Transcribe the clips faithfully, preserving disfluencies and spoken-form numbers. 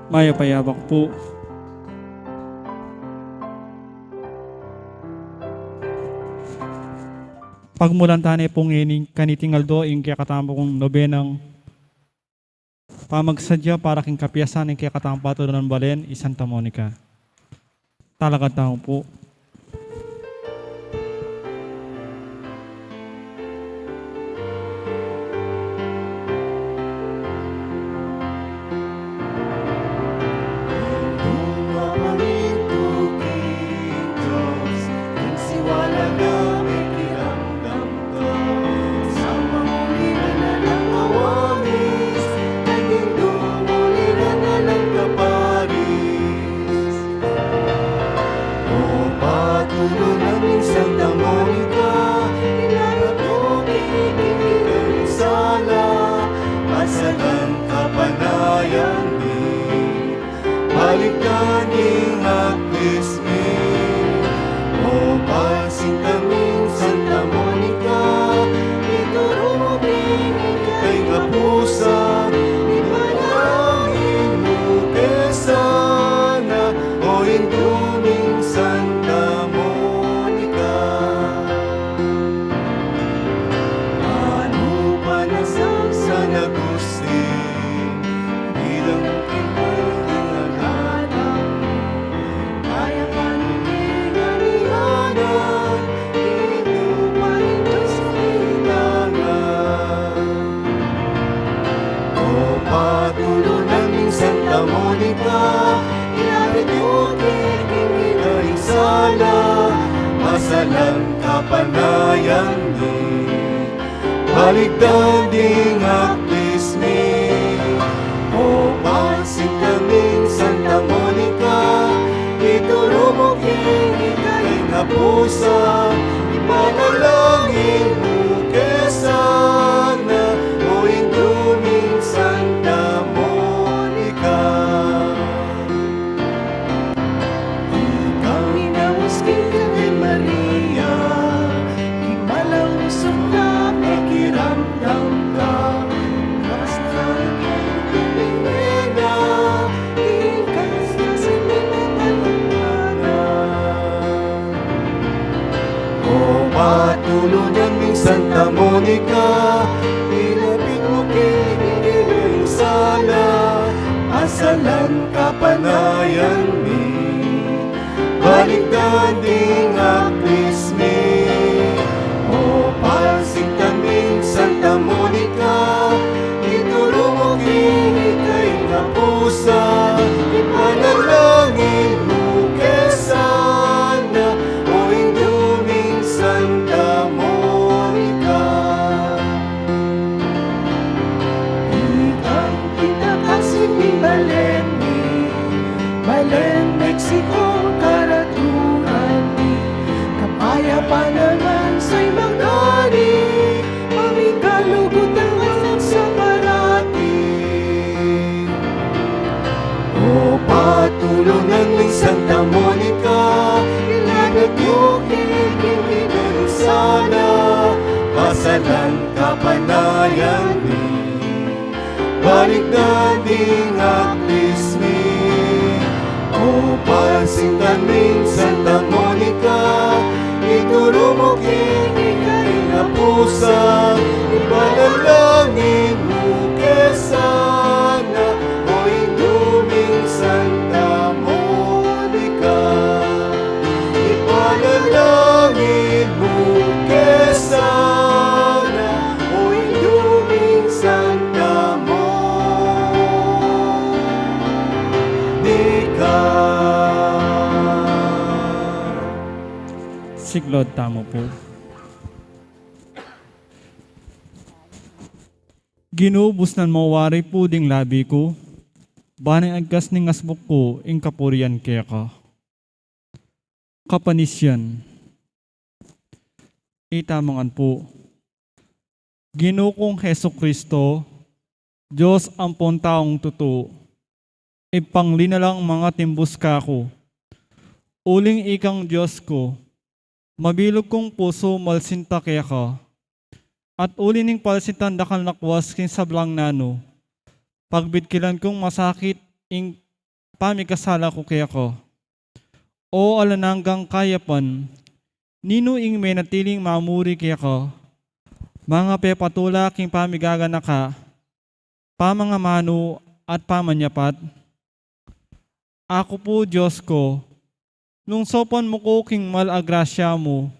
Mayap a yabak pu. Pagmulan tane pu ngeni kaniting aldo ing kekatamung nobenang pamagsadya para king kapiasan ning kekatamung patulunan balen i Santa Monica. Talakad tamu pu. O patulunan ning Santa Monica, inarap yu king kekang sala, pasalan kapanayan mi, balikdan ding aklis mi. O pasinta ming Santa Monica, ituru mu king ika ing apusa, ipanalangin mu ke sana, o Indu ming Santa Monica. Anu pa na sang San Agustin, bilang kita ing anak, kaya ka nang ing arianan, ing lupa ing Dios king langan. O patulunan ning Santa Monica, inarap yu king kekang sala, pasalan kapanayan mi, balikdan ding aklis mi. O pasinta ming Santa Monica, ituru mu king ika ing apusa, ipanalangin mu ke sana, o Indu ming Santa Monica. Ikang minaus king Virgen Maria, king malausung a pakiramdam ka, kastan king pamimina, king kastan sa pinagdalangana. O patulunan ming Santa Monica, inarap yu king kekang sala, pasalan kapanayan mi, balikdan ding aklis mi. O pasinta ming Santa Monica, ituru mu king ika ing apusa, ipanalangin mu ke sana, o Indu ming Santa Monica. Ikang kita kasi king balen mi, balen Mexico, karaturan mi, kapayapan naman sa imang ari, pamikalugud anggang sa parati. O patulunan ming Santa Monica, inarap yu king kekang sala, pasalan kapanayan mi, balikdan ding aklis mi. O pasinta ming Santa Monica, ituru mu king ika ing apusa, ipanalangin mu ke sana, o Indu ming Santa Monica. Ipanalangin mu ke sana, o Indu ming Santa Monica. Siklaud tamu pu. Ginu, busnan mu wari pu ding labi ku, ban ing agkas ning asbuk ku ing kapurian keka. Kapanisian. Itamu ngan pu. Ginu kung Jesucristo, Dios ampon taung tutu, Ibpa ning linalang mangatimbus kaku. Uling ikang Dios ku, mabilug kung pusu malsinta keka. At uli ning palsintan dakal na kuas king sablang nanu, pagbidkilan kung masakit ing pamikasala ku keka. O alang anggang kayapan, ninu ing menatiling mamuri keka? Mangapepatula king pamigaganaka, pamangamanu at pamanyapat? Aku pu, Dios ku, lungsopan mu ku king mal a grasya mu.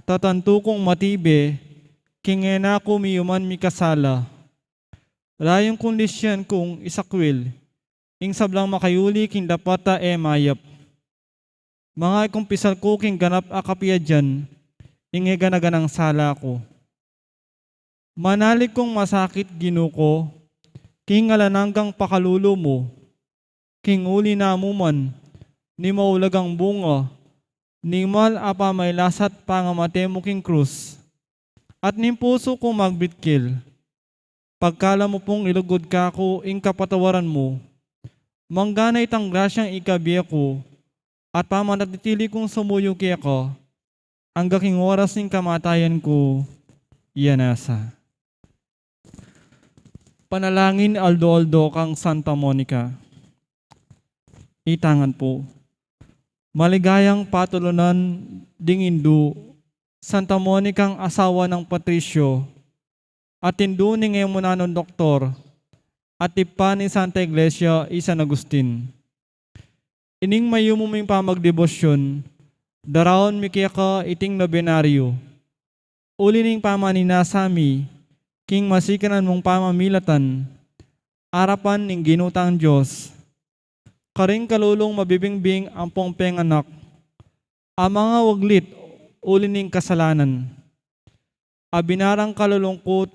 Tatantu kung matibe, king e na ku miyuman mikasala. Layun kung lisyan kung isakwil ing sablang makayuli king dapat a e mayap. Mangaikumpisal ku king ganap a kapiadan ing e gana-ganang sala ku. Manalig kung masakit, Ginu ku, king alang anggang pakalulu mu, king uli na mu man ning maulagang bunga ning mal a pamailasa't pangamate mu king krus, at ning pusu kung magbitkil. Pagkalam mu pung ilugud kaku ing kapatawaran mu, manggana itang grasyang ikabie ku at pamanatili kung sumuyu keka angga king oras ning kamatayan ku. Iya nasa. Panalangin aldo-aldo kang Santa Monica. Itangan pu. Maligayang patulunan ding indu, Santa Monicang asawa nang Patricio, at indu ning e mu nanung doktor, at ibpa ning Santa Iglesia i San Agustin. Ining mayumu ming pamagdebosyun, daraun mi keka iting nobenaryo. Uli ning pamaninasa mi king masikanan mung pamamilatan, arapan ning Ginu tang Dios, karing kalulung mabibingbing ampong penganak, a mangawaglit uli ning kasalanan, a binarang kalulungkut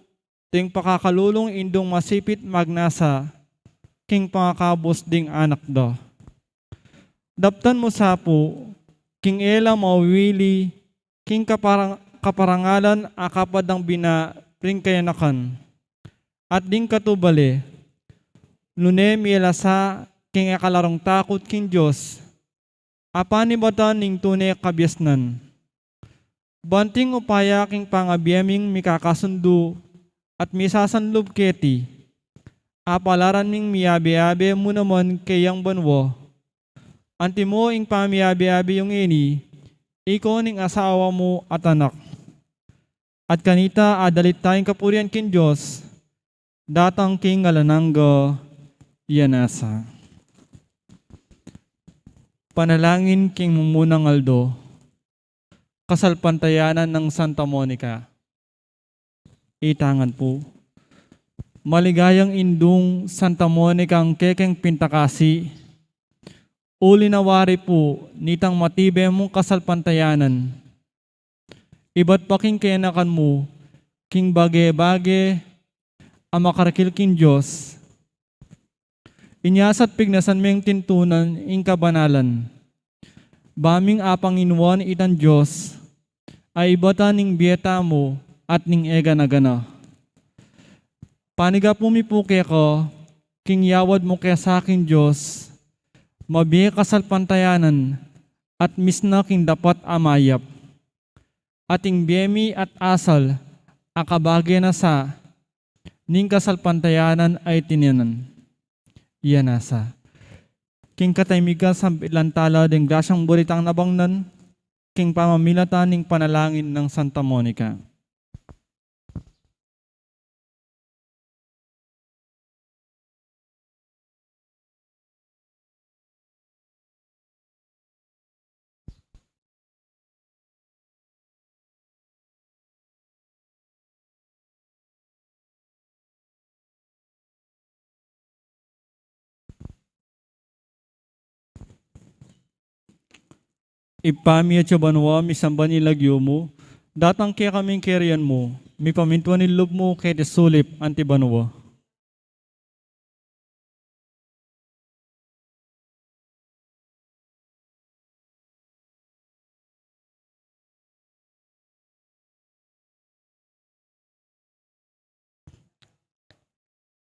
ding pakakalulung indung masipit magnasa king pangakabus ding anak da. Daptan mu sa pu king e la mawili king kaparang-, kaparangalan a kapad dang bina ring kayanakan, at ding katubale, nune mialasa king e kalarung takut king Dios, a panibatan ning tune kabiasnan. Banting upaya king pangabie ming mikakasundu at misasanlub keti, apalaran ming miyabe-abe mu naman keyang banua. Antimo ing pamiyabe-abe yung ini, iko ning asawa mu at anak. At kanita adalit tayang kapurian king Dios, datang king alang angga. Iya nasa. Panalangin king mumunang aldo. Kasalpantayanan nang Santa Monica. Itangan pu. Maligayang indung Santa Monica ang kekeng pintakasi. Uli na wari pu nitang matibe mung kasalpantayanan, ibat pa king kayanakan mu king bage-bage a makarkil king Dios. Inya sa't pignasan meng tintunan ing kabanalan, ba ming apanginuan itang Dios a ibatan ning bie tamu at ning e gana-gana. Panigapu mi pu keka king yawad mu kesa king Dios, mabie kasalpantayanan at misna king dapat a mayap. At ing bie mi at asal a kabage na sa ning kasalpantayanan a itininan. Iya nasa. King katamigan, sambilan tala ding grasyang buri tang nabangnan king pamamilatan ning panalangin nang Santa Monica. Ibpa mi atsu ka banua, misamban ing lagyu mu, datang kekami ing kayarian mu, mipamintuan ing lub mu keti sulip anti banua.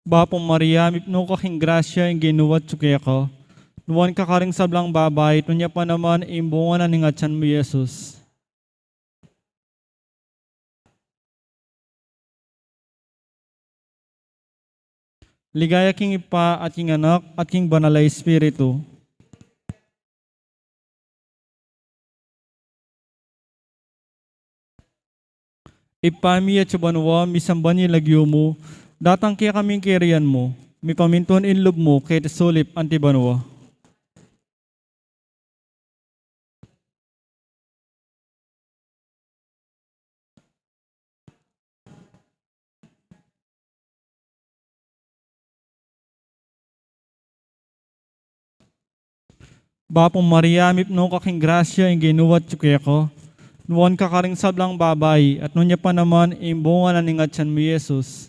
Bapu Maria, mipnu ka king grasya, ing Ginu atsu keka. Nuan ka karing sablang babai, at nuan ya pa naman ing bunga na ning atian mu, i Jesus. Ligaya king Ibpa, at king Anak, at king Banal a Espiritu. Ibpa mi, atsu ka banua, misamban ya ing lagyu mu, datang kekami ing kayarian mu, mipamintuan ing lub mu keti sulip anti banua. Bapu Maria, mipnu ka king grasya, ing Ginu atyu keka. Nuan ka karing sablang babai, at nuan ya pa naman ing bunga na ning atyan mu, Jesus.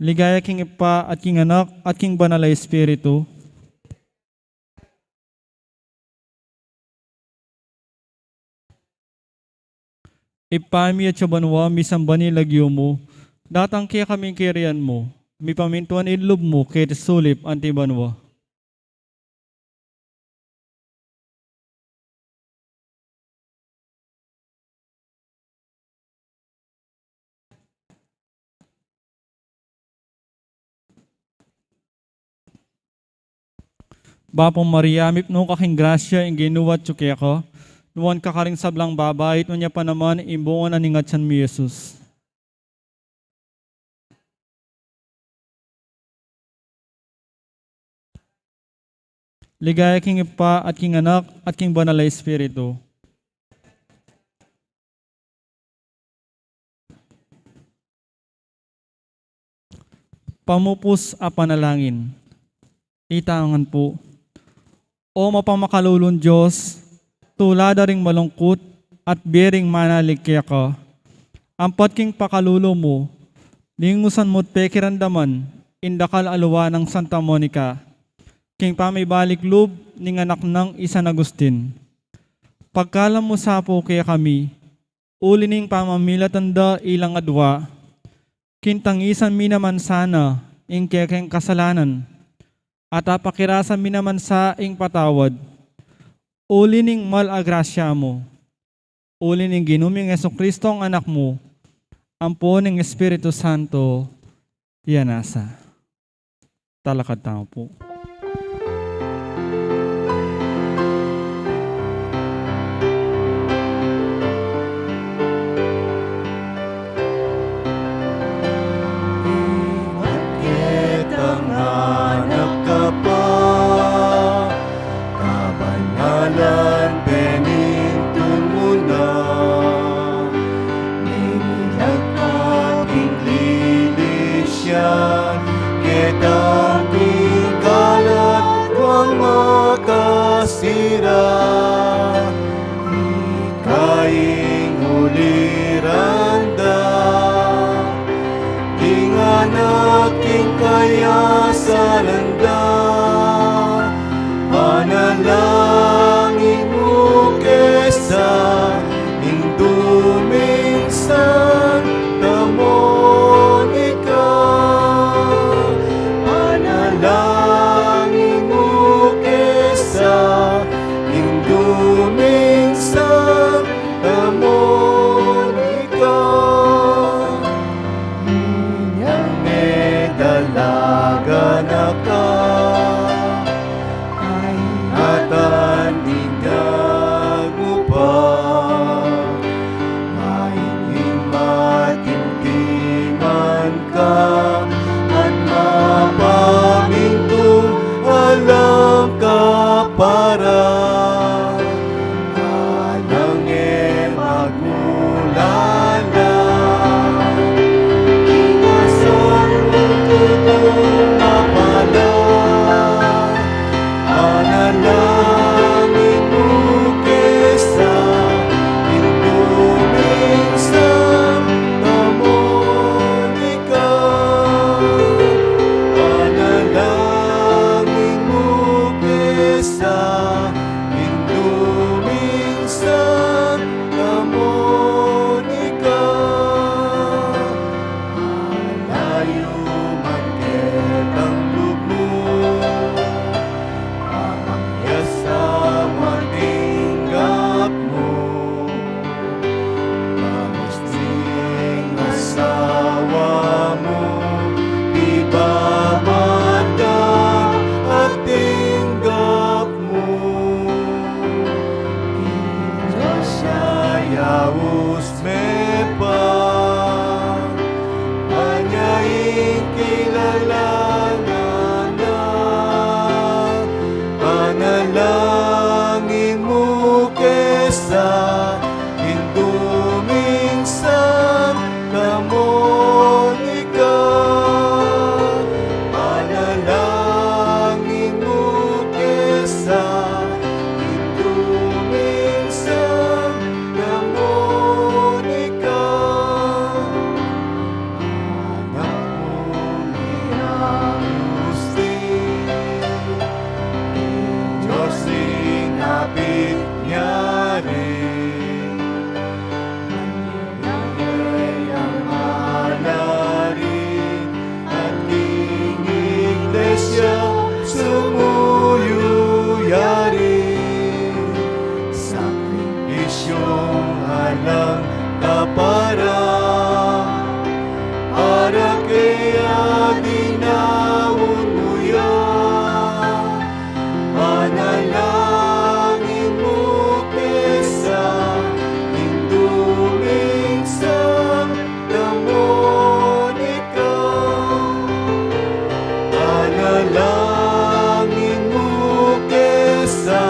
Ligaya king Ibpa, at king Anak, at king Banal a Espiritu. Ibpa mi, atsu ka banua, misamban ya ing lagyu mu, datang kekami ing kayarian mu, mipamintuan ing lub mu keti sulip anti banua. Bapu Maria, mipnu ka king grasya, ing Ginu atyu keka. Nuan ka karing sablang babai, at nuan ya pa naman ing bunga na ning atyan mu, Jesus. Ligaya king Ibpa, at king Anak, at king Banal a Espiritu. Pamupus a panalangin. Itangan pu. O mapamakalulung Dios, tula da ring malungkut at bie ring manalig keka. Ampat king pakalulu mu, lingusan mu't pekiramdaman ing dakal a lua nang Santa Monica king pamibalik lub ning anak nang i San Agustin. Pagkalam mu sa pu kekami, uli ning pamamilatan da ilang adua, kintangisan mi naman sana ing kekeng kasalanan, at apakirasan mi naman sa ing patawad, uli ning mal a grasya mu, uli ning Ginu ming Jesucristo a Anak mu, ampo ning Espiritu Santo, ya nasa. Talakad tamu pu. Ingat ketang anak ka pa, kabanalan penintun mu na. Minilag ka king lilisya, ketang king kalat wa makasira. Ika ing uliran da, king anak king kayasalan da. Panalangin mu kesa ing duming Santa Monica. Panalangin mu kesa ing duming Santa Monica. Inyang medalaga na ka, ay, at andinag mu pa. Mahinang matimtiman ka, at mapamintu alang kapara. Alang e magmulala, ing asal mu tutung mapala. Panalangin mu kesa ing duming Santa Monica. Alang anak, panalangin mu kesa, Induming Santa Monica, panalangin mu kesa, Induming Santa Monica. Diyos ing apit nya rin, manyawad ya rin, at ing Iglesia sumuyu ya rin. Sakripisyung alang kapara, para kaya dinaun mu ya. Panalangin mu kesa, Induming Santa Monica. Panalangin mu kesa,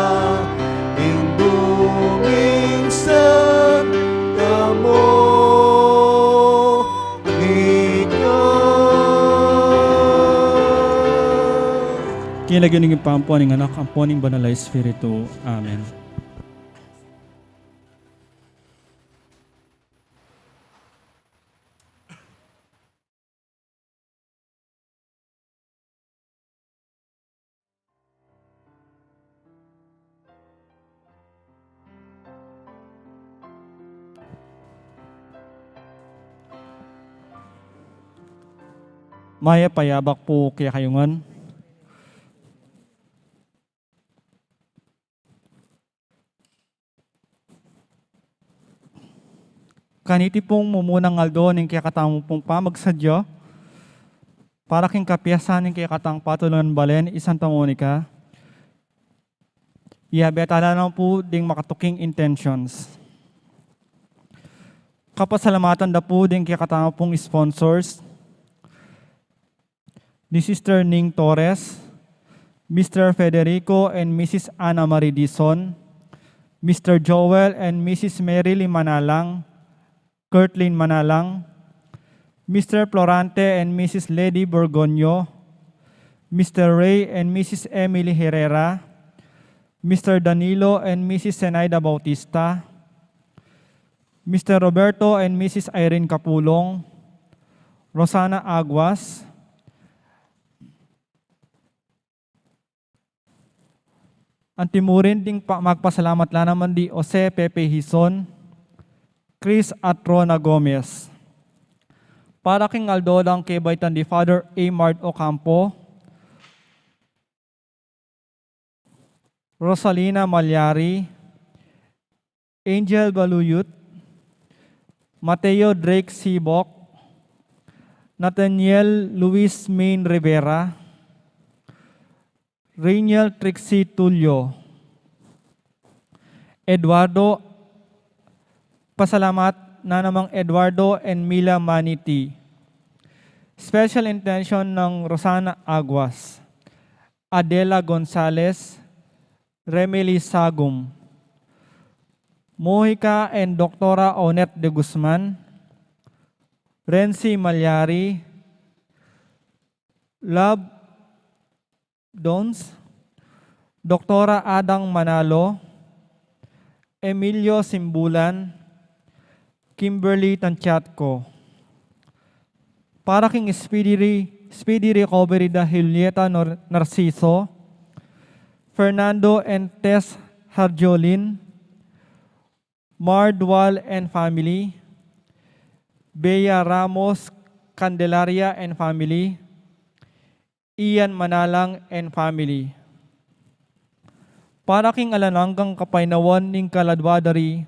Induming Santa Monica. King lagyu ning Ibpa, ampo ning Anak, ampo ning Banal a Espiritu. Amen. Mayap a yabak pu kekayu ngan. Kaniti pung mumunang aldo ning kekatamu pung pamagsadya para king kapiyasan ning kekatang patulunan balen i Santa Monica, iyabe tala na pu ding makatuking intentions. Kapasalamatan da pu ding kekatamu pung sponsors, ni Sister Ning Torres, Mister Federico and Missus Ana Marie Dizon, Mister Joel and Missus Mary Lee Manalang, Kirtlin Manalang, Mister Florante and Missus Lady Borgoño, Mister Ray and Missus Emily Herrera, Mister Danilo and Missus Zenaida Bautista, Mister Roberto and Missus Irene Capulong, Rosana Aguas, anti mu rin ding pa-, magpasalamat la naman di Jose Pepe Hizon, Chris at Rona Gomez. Para king aldo dang kebaitan di Father Amard Ocampo, Rosalina Malyari, Angel Baluyut, Mateo Drake Sibok, Nathaniel Luis Main Rivera, Rainiel Trixie Tulio, Eduardo, pasalamat na namang Eduardo and Mila Maniti. Special intention ng Rosana Aguas, Adela Gonzalez, Remily Sagum, Mojica and Doktora Onette de Guzman, Renzi Malyari, Love Dons, Doktora Adang Manalo, Emilio Simbulan, Kimberly Tanchatco. Para king speedy re-, speedy recovery da Julieta Nor-, Narciso, Fernando and Tess Harjolin, Mardual and family, Bea Ramos Candelaria and family, Ian Manalang and family. Para king alang anggang kapaynawan ning kaladwa da ri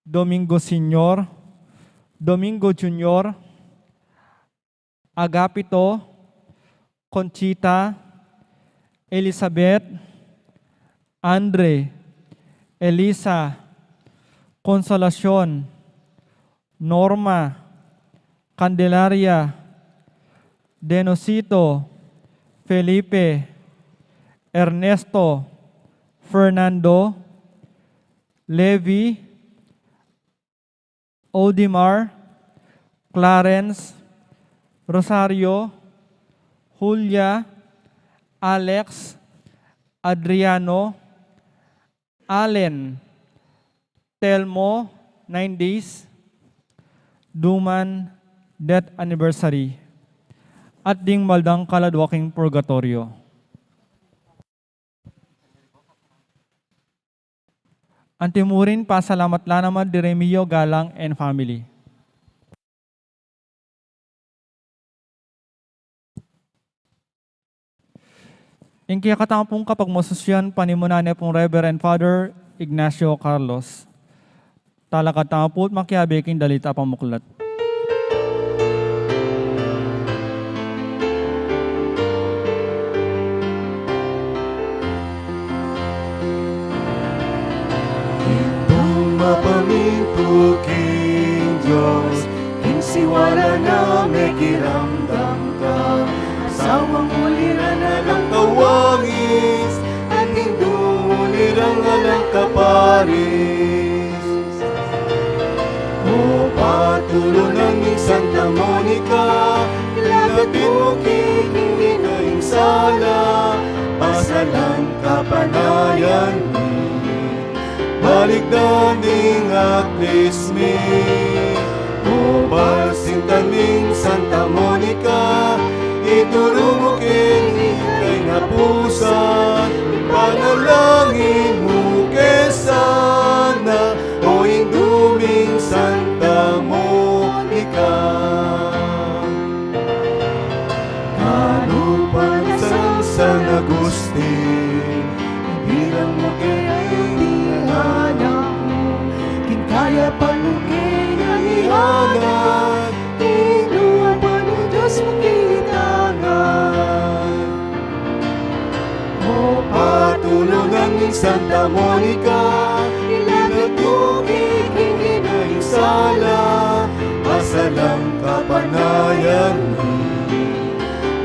Domingo Senior, Domingo Junior, Agapito, Conchita, Elizabeth, Andre, Elisa, Consolacion, Norma, Candelaria, Denosito, Felipe, Ernesto, Fernando, Levi, Odimar, Clarence, Rosario, Julia, Alex, Adriano, Allen, Telmo, nine days, Duman, death anniversary, at ding maldang kaladwa king purgatoryo. Antimurin, pasalamat la naman di Remio Galang and family. Ing kekatamung kapagmasusyan, panimunan ne pung Reverend Father Ignacio Carlos. Talakad tamu pu at makiabe king dalit a pamuklat. Indung mapamintu king Dios, king siwala na mekiramdam ka. Sawang uliran alang kawangis, at indung uliran alang kaparis. O patulunan ning Santa Monica, ilapit mu king Ginu ing sala, pasalan kapanayan mi, balikdan ding aklis mi. O pasintan ming Santa Monica, ituru mu keni ing kapusan, ipanalangin mu ke sana, o Indu ming Santa Monica. Kalupa nang San Agustin, ibilang mu keni ing anak mu, king kayapan mu keni ing anak, king lupa mu Dios mu keni ing anak. O patulunan ning Santa Monica, ilapit mu keni ing sala, pasalan kapanayan mi,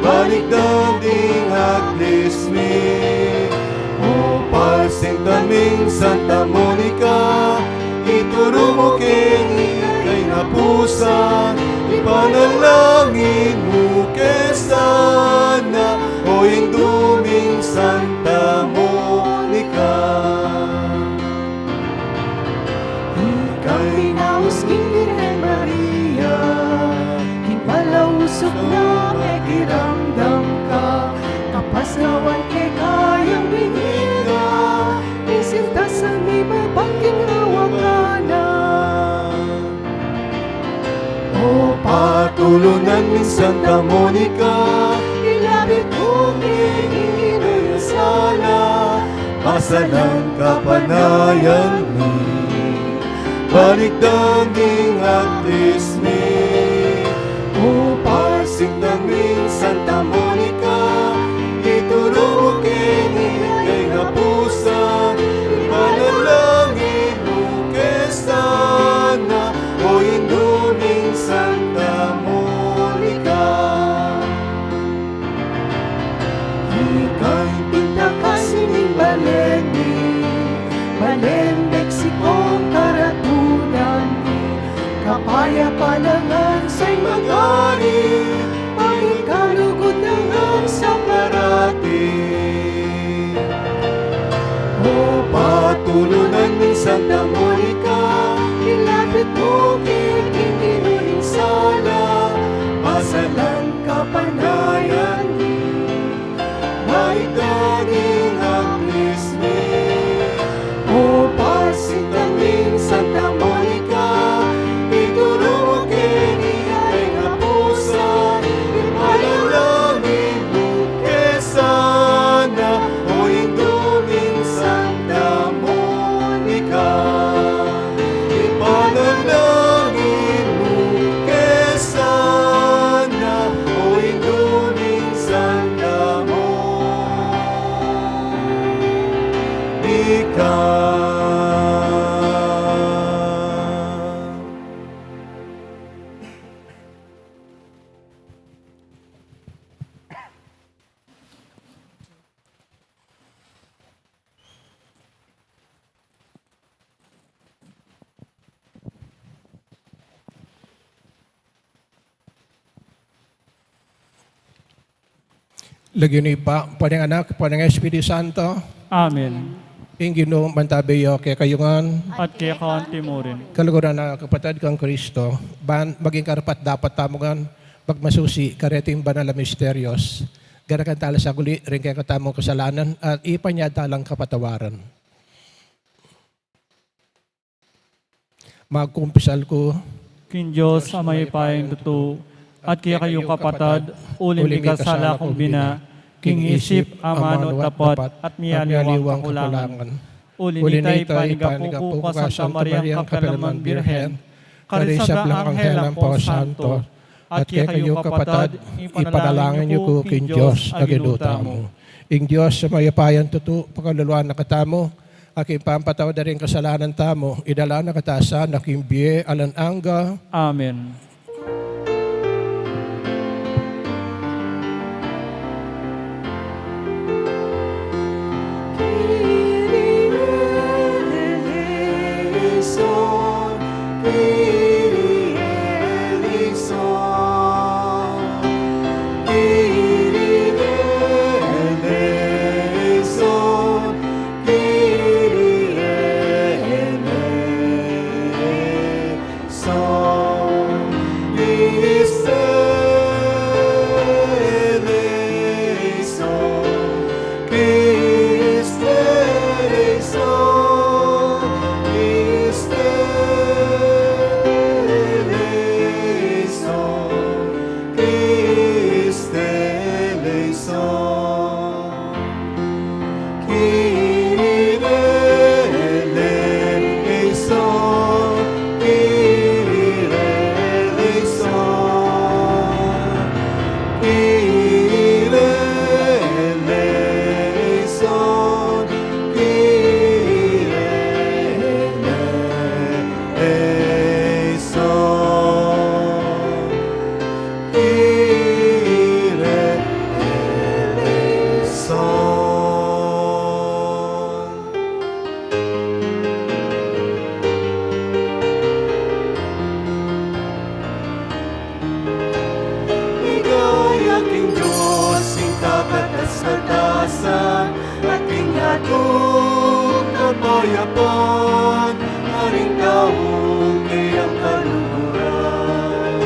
balikdan ding aklis mi. O pasintan ming Santa Monica, ituru mu keni ing kapusan, ipanalangin mu ke sana, o Indu ming Santa Monica. Ika ing inaus king Birhen Maria, king palausuk na mekiramdam ka, kapasnawan keka yang binye na, ing sintasan mi babang king awakan na. O patulunan ming Santa Monica, ilapit mu keni ing Ginu ing sala, pasalan kapanayan mi, balikdan ding aklis mi. O pasintan ming Santa Monica, ituru mu keni ing kapusan, ipanalangin mu ke sana, o Indu ming Santa Monica. Ika ing pintakasi ning balen mi, balen Mexico ing karatunan mi, kapayapan Lagyu ning Ibpa, ampo ning Anak, ampo ning Espiritu Santo. Amen. Ing Ginu mantabe ya kekayu ngan. At keka anti mu rin. Kaluguran a kapatad kang Kristo, ban maging karapat-dapat tamu ngan magmasusi kareting banal a misterios, ganakan tala saguli ring kekatamung kasalanan at ipan ya talang kapatawaran. Magkumpisal ku king Dios a mayupayang tutu, at kekayu kapatad, uling mikasala kung bina, king isip, amanu, tapat, at mialiwang kakulangan. Uli na nita, ipanigapu ku kang Santa Mariang kapilanman Birhen, karing sablang anghel ampong santo, at kekayu kapatad, ipanalangin yu ku king Dios a Ginu tamu. Ing Dios a mayupayang tutu, pakaluluan na katamu, at king pampatawad da ring kasalanan tamu, idala na kata sana king bie alang angga. Amen. Ligaya king Dios king kakatas-katasan, at king yatu kapayapan, karing taung keyang kaluguran.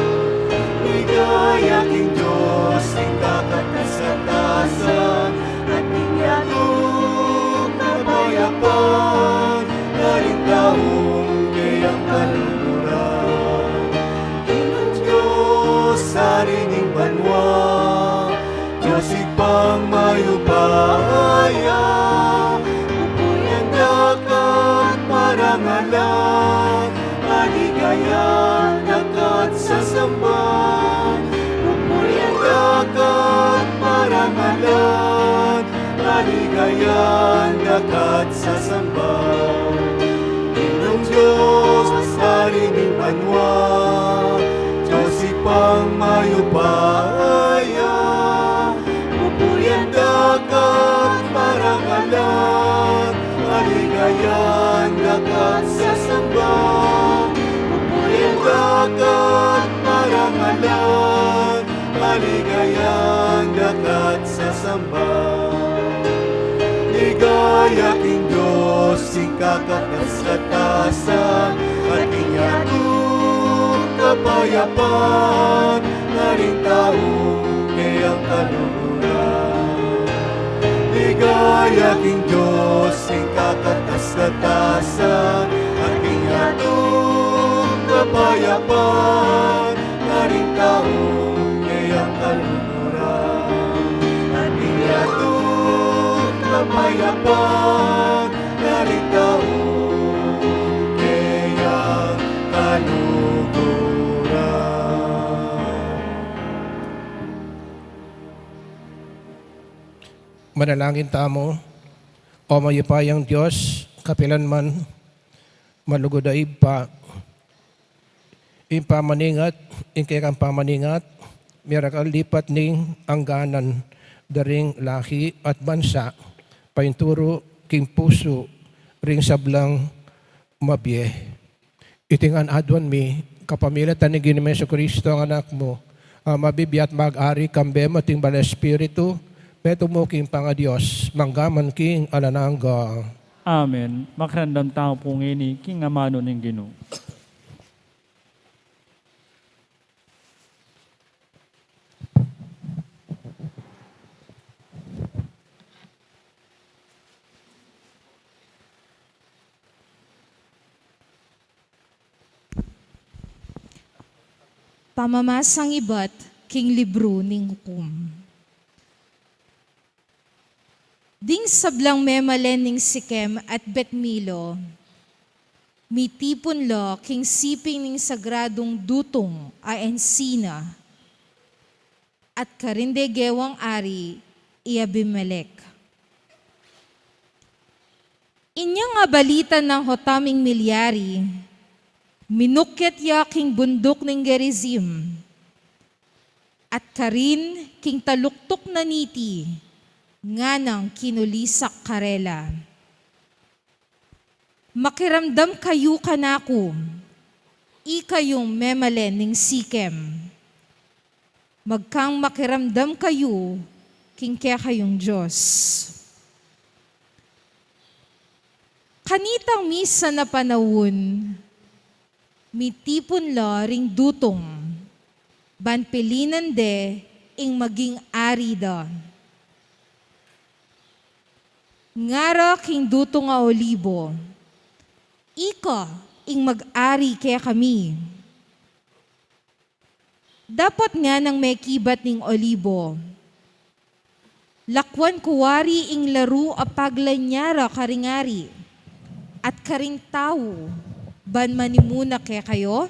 Ligaya king Dios king kakatas-katasan, at king yatu kapayapan, karing taung keyang kaluguran. Ginung Dios, Ari ning banua, Dios Ibpang mayupaya, pupurian da ka at parangalan, paligayan da ka at sasamban. Pupurian da ka at parangalan, paligayan da ka at sasamban. Ginung Dios, Ari ning banua, Dios Ibpang mayupaya, pupurian da ka at parangalan, paligayan da ka at sasamban. Pupurian da ka at parangalan, paligayan da ka at sasamban. Ligaya king Dios king kakatas-katasan, at king yatu kapayapan, karing taung keyang kaluguran. Ligaya king Dios king kakatas-katasan, at king yatu kapayapan, karing taung keyang kaluguran. At king yatu kapayapan, karing taung keyang kaluguran. Manalangin tamu. O mayupayang Dios, kapilan man, malugud a Ibpa, ing pamaningat, ing kekang pamaningat, mirakal lipat ning angganan da ring lahi at bansa, painturu king pusu ring sablang mabie. Iti ngan aduan mi, kapamilatan ning Ginu ming Jesucristo, ing Anak mu, a mabibie at mag-ari kambe mu at ning Banal Espiritu, Metung mu king Pangadios, mangga man king alang angga. Amen. Makiramdam tamu pu ngeni king amanu ning Ginu. Pamamasang ibat king libru ning Hukum. Ding sablang memalen ning Sikem at Bet-Milo, mitipun la king siping ning sagradung dutung a ensina, at karin de gewang ari i Abimelec. Inyang abalita nang Jotam ing milyari, minukyat ya king bunduk ning Gerizim, at karin king taluktuk na niti, nganang kinulisak karela. Makiramdam kayu kanaku, ikayung memalen ning Sikem. Magkang makiramdam kayu king kekayung Dios. Kanitang misan a panaun, mitipun la ring dutung, ban pilinan de ing maging ari da. Ngara king dutung a olibo, "Ika ing mag-ari kekami." Dapot nganang mekibat ning olibo, "Lakwan ku wari ing laru a paglanyara karing ari, at karing tau, ban manimuna kekayu?"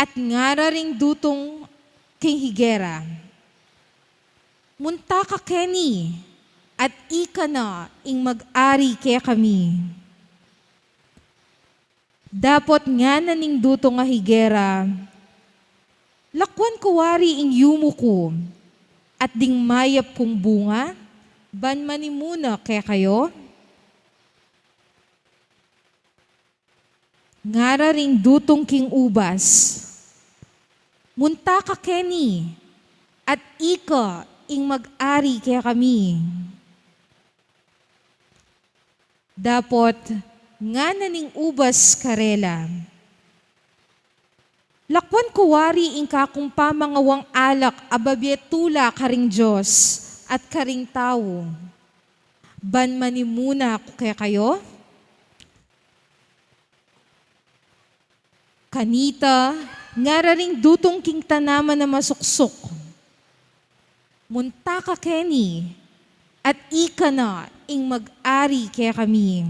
At ngara ring dutung king higera, "Munta ka keni, at ika na ing mag-ari kekami." Dapot ngana ning dutung a higera, "Lakwan ku wari ing yumu ku, at ding mayap kung bunga, ban manimuna kekayu?" Ngara ring dutung king ubas, "Munta ka keni, at ika ing mag-ari kekami." Dapot ngana ning ubas karela, "Lakwan ku wari ing kakung pamangawang alak a babie tula karing Dios at karing tau, ban manimuna ku kekayu?" Kanita, ngara ring dutung king tanaman a masuksuk, "Munta ka keni, at ika na ing mag-ari kekami."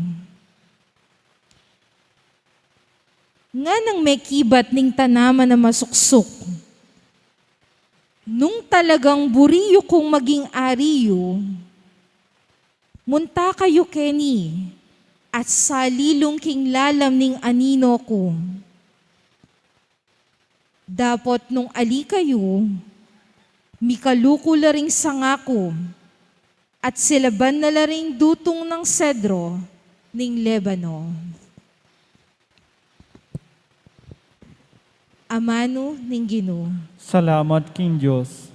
Nganang mekibat ning tanaman a masuksuk, "Nung talagang buri yu kung maging ari yu, munta kayu keni, at salilung king lalam ning anino ku." Dapot nung ali kayu, mikaluku la ring sanga ku, at silaban na la ring dutung nang sedro ning Lebano. Amanu ning Ginu. Salamat king Dios.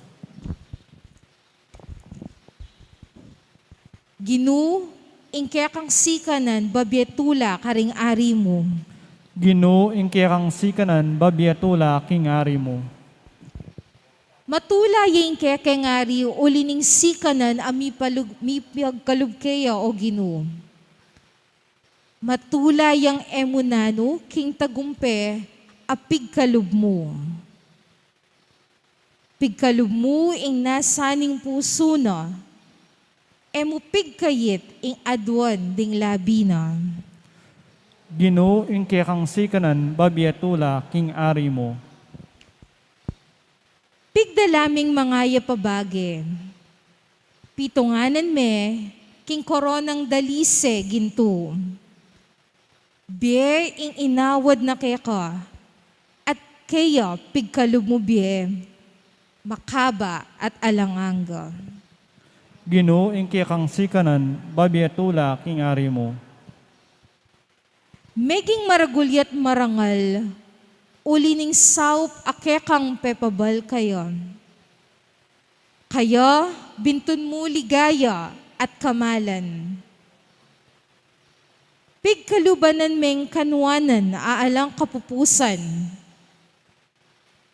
Ginu, ing kekang sikanan babie tula karing ari mu. Ginu, ing kekang sikanan babie tula king ari mu. Matula ya ing kekeng ari uli ning sikanan a mipalug-, mipagkalub keya, O Ginu. Matula yang e mu nanu king tagumpe a pigkalub mu. Pigkalub mu ing nasa ning pusu na, e mu pigkayit ing aduan ding labi na. Ginu, ing kekang sikanan babie tula king ari mu. Pigdala ming mangayap a bage. Pitunganan me king koronang dalise gintu. Bie ing inawad na keka, at keya pigkalub mu bie, makaba at alang angga. Ginu, ing kekang sikanan babie tula king ari mu. Meging maragul ya't marangal uli ning saup a kekang pepabal kaya. Kaya bintun mu ligaya at kamalan. Pigkalubanan meng kanuanan a alang kapupusan.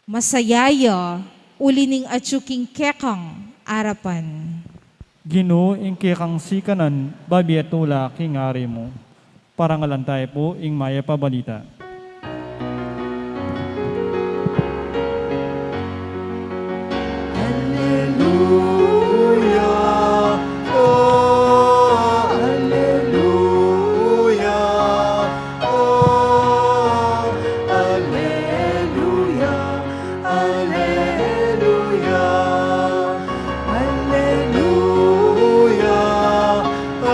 Masaya ya uli ning atyu king kekang arapan. Ginu, ing kekang sikanan, babiat ula king ari mu. Parangalan tayu pu ing mayap a balita. Alleluia, oh, alleluia, oh, alleluia, alleluia, alleluia,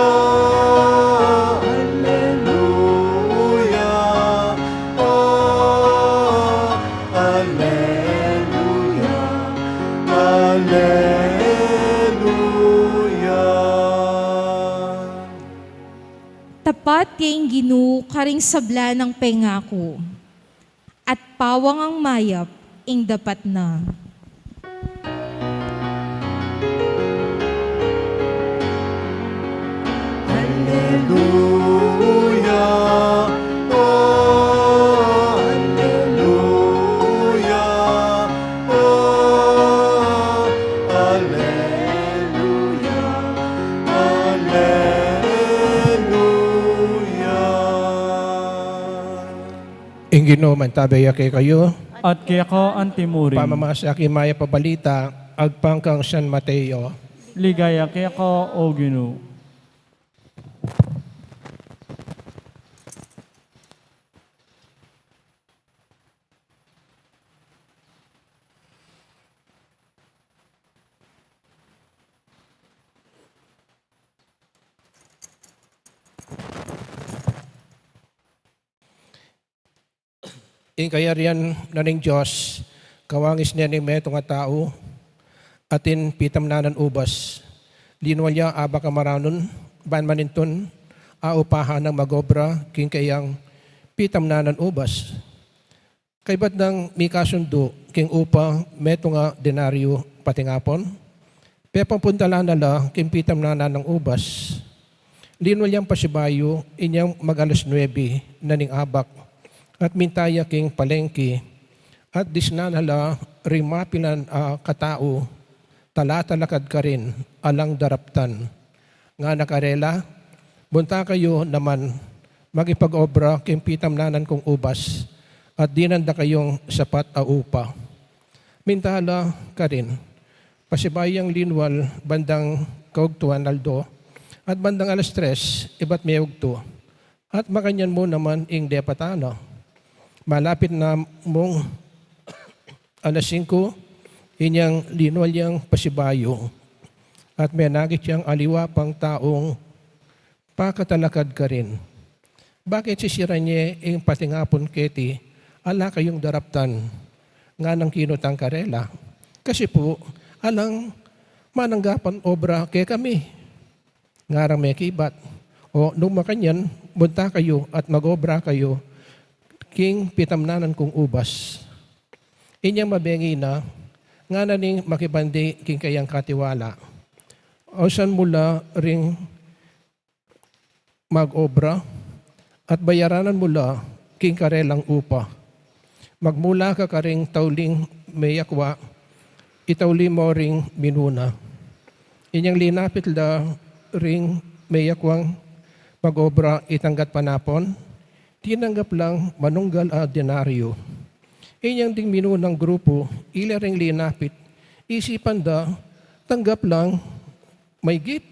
oh, alleluia, oh, alleluia, alleluia. Tapat ya ing Ginu karing sabla nang pengaku, at pawang a mayap ing dapat na. Alleluia, oh, alleluia, oh, alleluia, alleluia. Ing Ginu mantabe ya kekayu. At keka antimurin. Pamamasa king mayap a balita agpang kang San Mateo. Ligaya keka, o Ginu. Ing kayarian na ning Dios, kawangis ne ning metung a tau, atin pitamnanan ubas. Linwal ya abak a maranun, ban manintun, aupahan nang mag-obra king kayang pitamnanan ubas. Kaybat nang mikasundu king upa metung a denaryo patingapun, pepampuntalan na la king pitamnanan nang ubas. Linwal yang pasibayu inyang mag-alas nuebe na ning abak, at minta ya king palengke, at disnan na la ring mapilan a katau, talatalakad karin, alang daraptan. Ngana karela, munta kayu naman, makipag-obra king pitamnanan kung ubas, at dinan da kayung sapat a upa. Minta la karin, pasibayu yang linwal bandang kaugtuan aldo, at bandang alas tres ibat meugtu, at makanyan mu naman ing depatan na. Malapit na mung alas singku, inyang linwal yang pasibayu, at menakit yang aliwa pang taung pakatalakad karin. Bakit sisiran ye ing patingapun keti, ala kayung daraptan? Nganang kinutang karela. Kasi pu, alang mananggapan obra kekami. Ngarang mekibat, o nung makanyan, munta kayu at mag-obra kayu king pitamnanan kung ubas. Inyang mabengi na, ngana ning makibandi king kayang katiwala, ausan mu la ring mag-obra, at bayaranan mu la king karelang upa. Magmula ka karing tauling meyakwa, itauli mo ring minuna. Inyang linapit la ring meyakwang mag-obra itang gatpanapun, tinanggap lang manunggal a denaryo. Inyang ding minunang grupu, ila ring linapit, isipan da, tanggap lang maygit.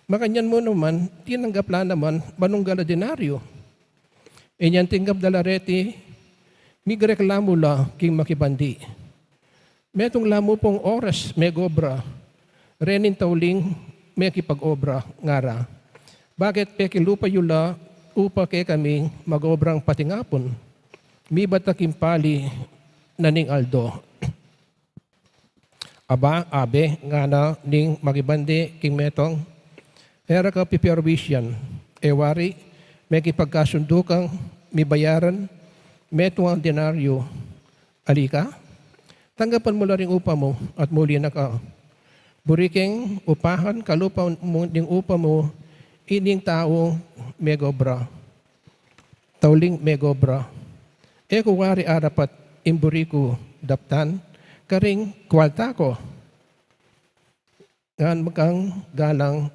Makanyan mu naman, tinanggap la naman manunggal a denaryo. Inyang tinggap da la reti, migreklamu la king makibandi. Metung la mu pung oras megobra rening tauling mekipag-obra, ngara. Bakit pekilupa yu la upa kekaming mag-obrang patingapun? Mibat na king pali na ning aldo. Aba, abe, ngana ning makibandi king metung, e ra ka piperwisyan, e wari, mekipagkasundu kang mibayaran metung a denaryo. Ali ka, Tanggapan mu la ring upa mu at muli na ka. Buri keng upahan kalupa mu ning upa mu ining taung megobra. Tauling megobra. E ku wari arapat ing buri ku daptan karing kwalta ku. Ngan magkang galang,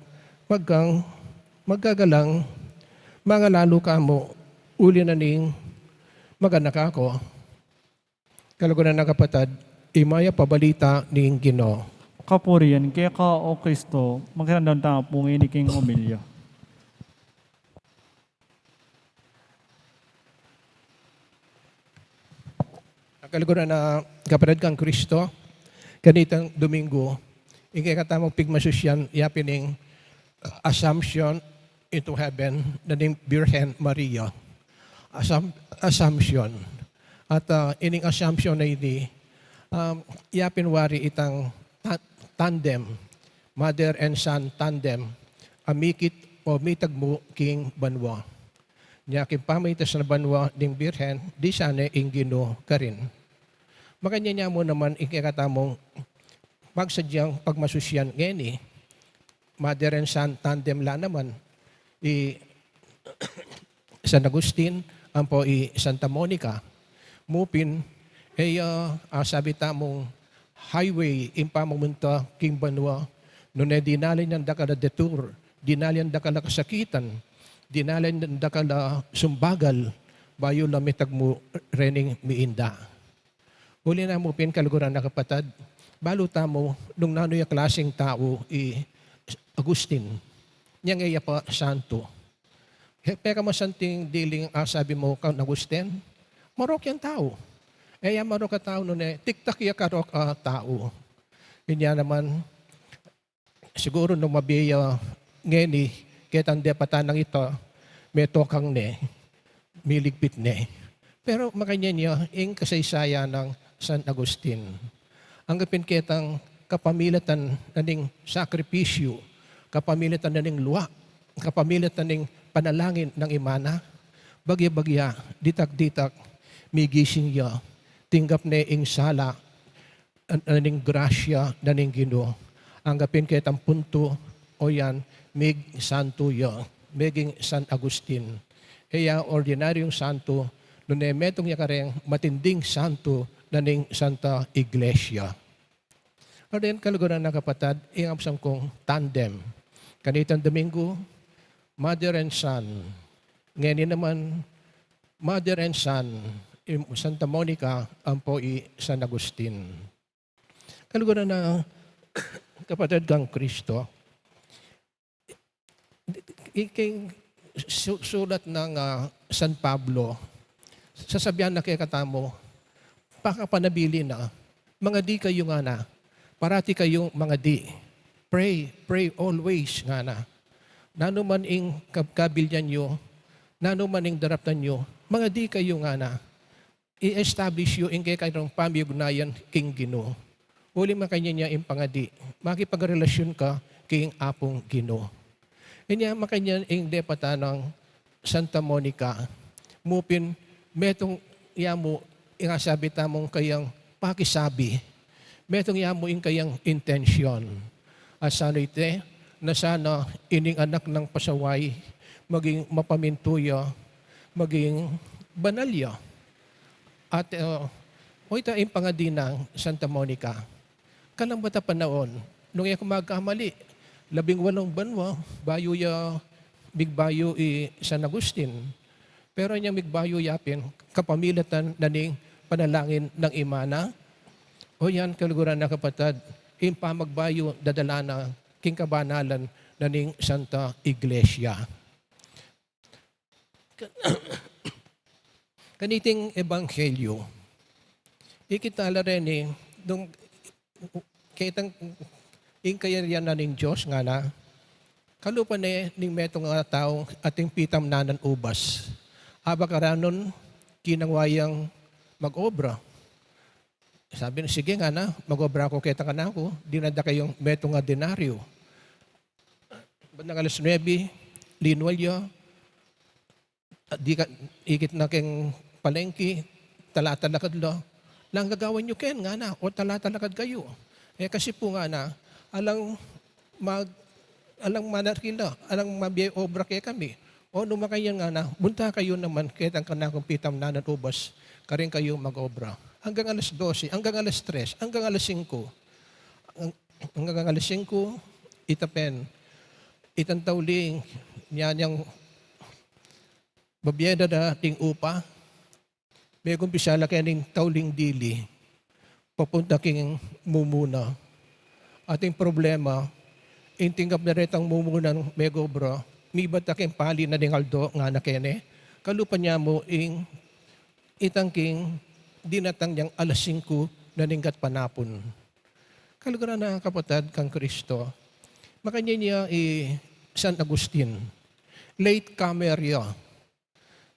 magkang magagalang, mangalalu ka mu uli na ning maganaka ku. Kaluguran a kapatad, ing mayap a balita ning Ginu. Kapurian keka, O Kristo. Makiramdam tamu pu ngeni king homilya. Kaluguran a kapatad kang Kristo, kanitang Domingo, ing kekatamung pigmasusyan, yapin ing, uh, Assumption into Heaven na ning Birhen Maria. Asam-, Assumption. At, uh, ining Assumption na ini, um, yapin wari itang ta-, tandem, mother and son tandem, a mikit o mitagmu king banua. Nya king pamaitas na banua ning Birhen, di sana ing Ginu karin. Makanyan ya mu naman ing kekatamung pagsadyang pagmasusyan ngeni, mother and son tandem la naman, i San Agustin ampo i Santa Monica. Mu pin, e ya, ah, sabi tamung highway ing pamamunta king banua, nune dinalan yang dakal a detour, dinalan yang dakal a kasakitan, dinalan yang dakal a sumbagal, bayu la mitagmu rening miinda. Uli na mu pin, kaluguran a kapatad, balu tamu nung nanu ya klaseng tau i Agustin. Nyang e ya pa santu. He, pekamasanting diling, ah, sabi mu kang Agustin, marok yang tau. E ya marok a tau nune, tiktak ya karok a tau. Inya naman, siguru nung mabie ya ngeni, ketang depatan nang ita, metokang ne, miligpit ne. Pero makanyan ya ing kasaysayan nang San Agustin. Anggapin ketang kapamilatan na ning sakripisyu, kapamilatan na ning lua, kapamilatan ning panalangin nang ima na, bagya-bagya, ditak-ditak, migising ya, tinggap ne ing sala, an-, aning grasya na ning Ginu. Anggapin ketang puntu, o yan, mig santu ya, meging San Agustin. E ya ordinaryung santu, nune metung ya kareng matinding santu na ning Santa Iglesia. Aden, kaluguran a kapatad, ing apsan kung tandem. Kanitang Domingo, mother and son. Ngeni naman, mother and son, i Santa Monica ampo i San Agustin. Kaluguran a kapatad kang Kristo, i-, king su-, sulat nang, ah, San Pablo, sasabian na kekatamu, pakapanabilin na, mangadi kayu ngana, parati kayung mangadi. Pray, pray always ngana. Nanu man ing kab-, kabilyan yu, nanu man ing daraptan yu, mangadi kayu ngana. I-establish yu ing kekayung pamiyugnayan king Ginu. Uli makanyan ya ing pangadi, makipagrelasyon ka king Apung Ginu. Inya makanyan ing depatan nang Santa Monica, mu pin metung ya mu ing asabi tamung kayang pakisabi, metung ya mu ing kayang intensyon. At sana ite, na sana ining anak nang pasaway, maging mapamintu ya, maging banal ya. At, uh, o ita ing pangadi nang Santa Monica. Kalambat a panaun, nung e ku magkamali, labing walung banua, bayu ya migbayu i San Agustin. Pero inyang migbayu ya pin, kapamilatan na ning panalangin nang ima na. O yan, kaluguran a kapatad, ing pamagbayu dadala na king kabanalan na ning Santa Iglesia. Kaniting ebanghelyo, ikit tala reni, nung ketang ing kayarian na ning Dios ngana, kalupa ne ning metung a tau ating pitamnanan ubas. Aba karanun, kinangwa yang mag-obra. Sabi na, "Sige ngana, mag-obra ku keta kanaku, dinan da kayung metung a denaryo." Bandang alas nuebe, linwal ya, di ka, ikit na keng palengki, talatalakad la, Lang gagawan yu ken, ngana, o talatalakad kayu. E kasi pu ngana, alang mag-, alang manarila, alang mabie obra kekami. O nu makanyan ngana, munta kayu naman ketang kanakung pitamnanan ubas, karin kayu mag-obra. Anggang alas dose, anggang alas tres, anggang alas singko. Ang-, anggang alas singko, ita pen, itang tauling, nya nyang babie da da ding upa, megumpisa la keni ning tauling dili, papunta king mumuna. Ating problema, ing tinggap na retang mumunang megobra, mibat da king pali na ding aldo, ngana keni, kalupa nya mu ing itang king dinatang yang alas singko na ning gatpanapun. Kaluguran a kapatad kang Kristo, makanyan ya i San Agustin, late comer ya.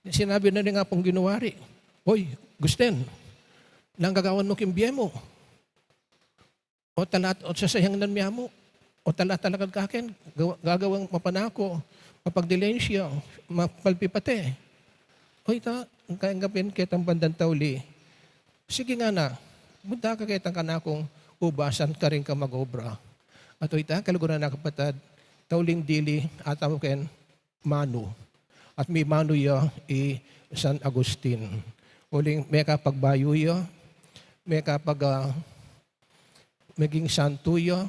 Sinabi na ning Apung Ginu wari, "Oy, Gusten, lang gagawan mu king bie mu? O talat, o sasayang nan mia mu? O talatalakad ka ken, gawa-, gagawang mapanako, mapagdilensya, mapalpipate?" Oy, ita, ang kayanggapin ketang bandang tauli. Sige ngana, munta ka ketang kanakung ubasan karin ka mag-obra. At oy, ita, kaluguran a kapatad, tauling dili, atamu ken, manu. At mimanu ya i San Agustin. Uling mekapagbayu ya, mekapag, ah, meging santu ya,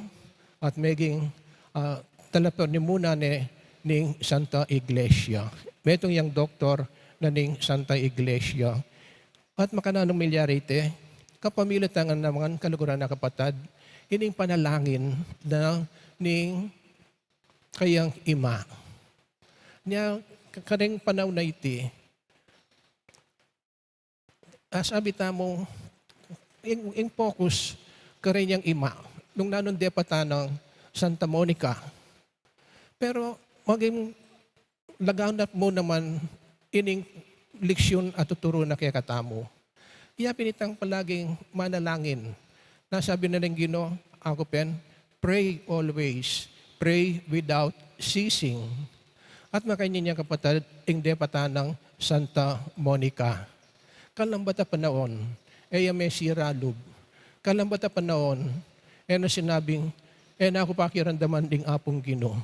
at meging, ah, talapanimuna ne ning Santa Iglesia. Metung yang doktor na ning Santa Iglesia. At makananu milyari iti, kapamilatan na naman kaluguran a kapatad, ining panalangin na ning kayang ima. Nya, ka-, kareng panaun a iti, a, sabi tamu, ing, ing focus, karen yang ima, nung nanung depatan nang Santa Monica. Pero, maging laganap mu naman ining leksyun a tuturu na kekatamu. Iya pin itang palaging manalangin. Nasabi na ning Ginu, aku pen, "Pray always, pray without ceasing." At makanyan ya kapatad, ing depatan nang Santa Monica. Kalambat a panaun, e ya mesira lub. Kalambat a panaun, e na sinabing, "E na ku pakiramdaman ding Apung Ginu."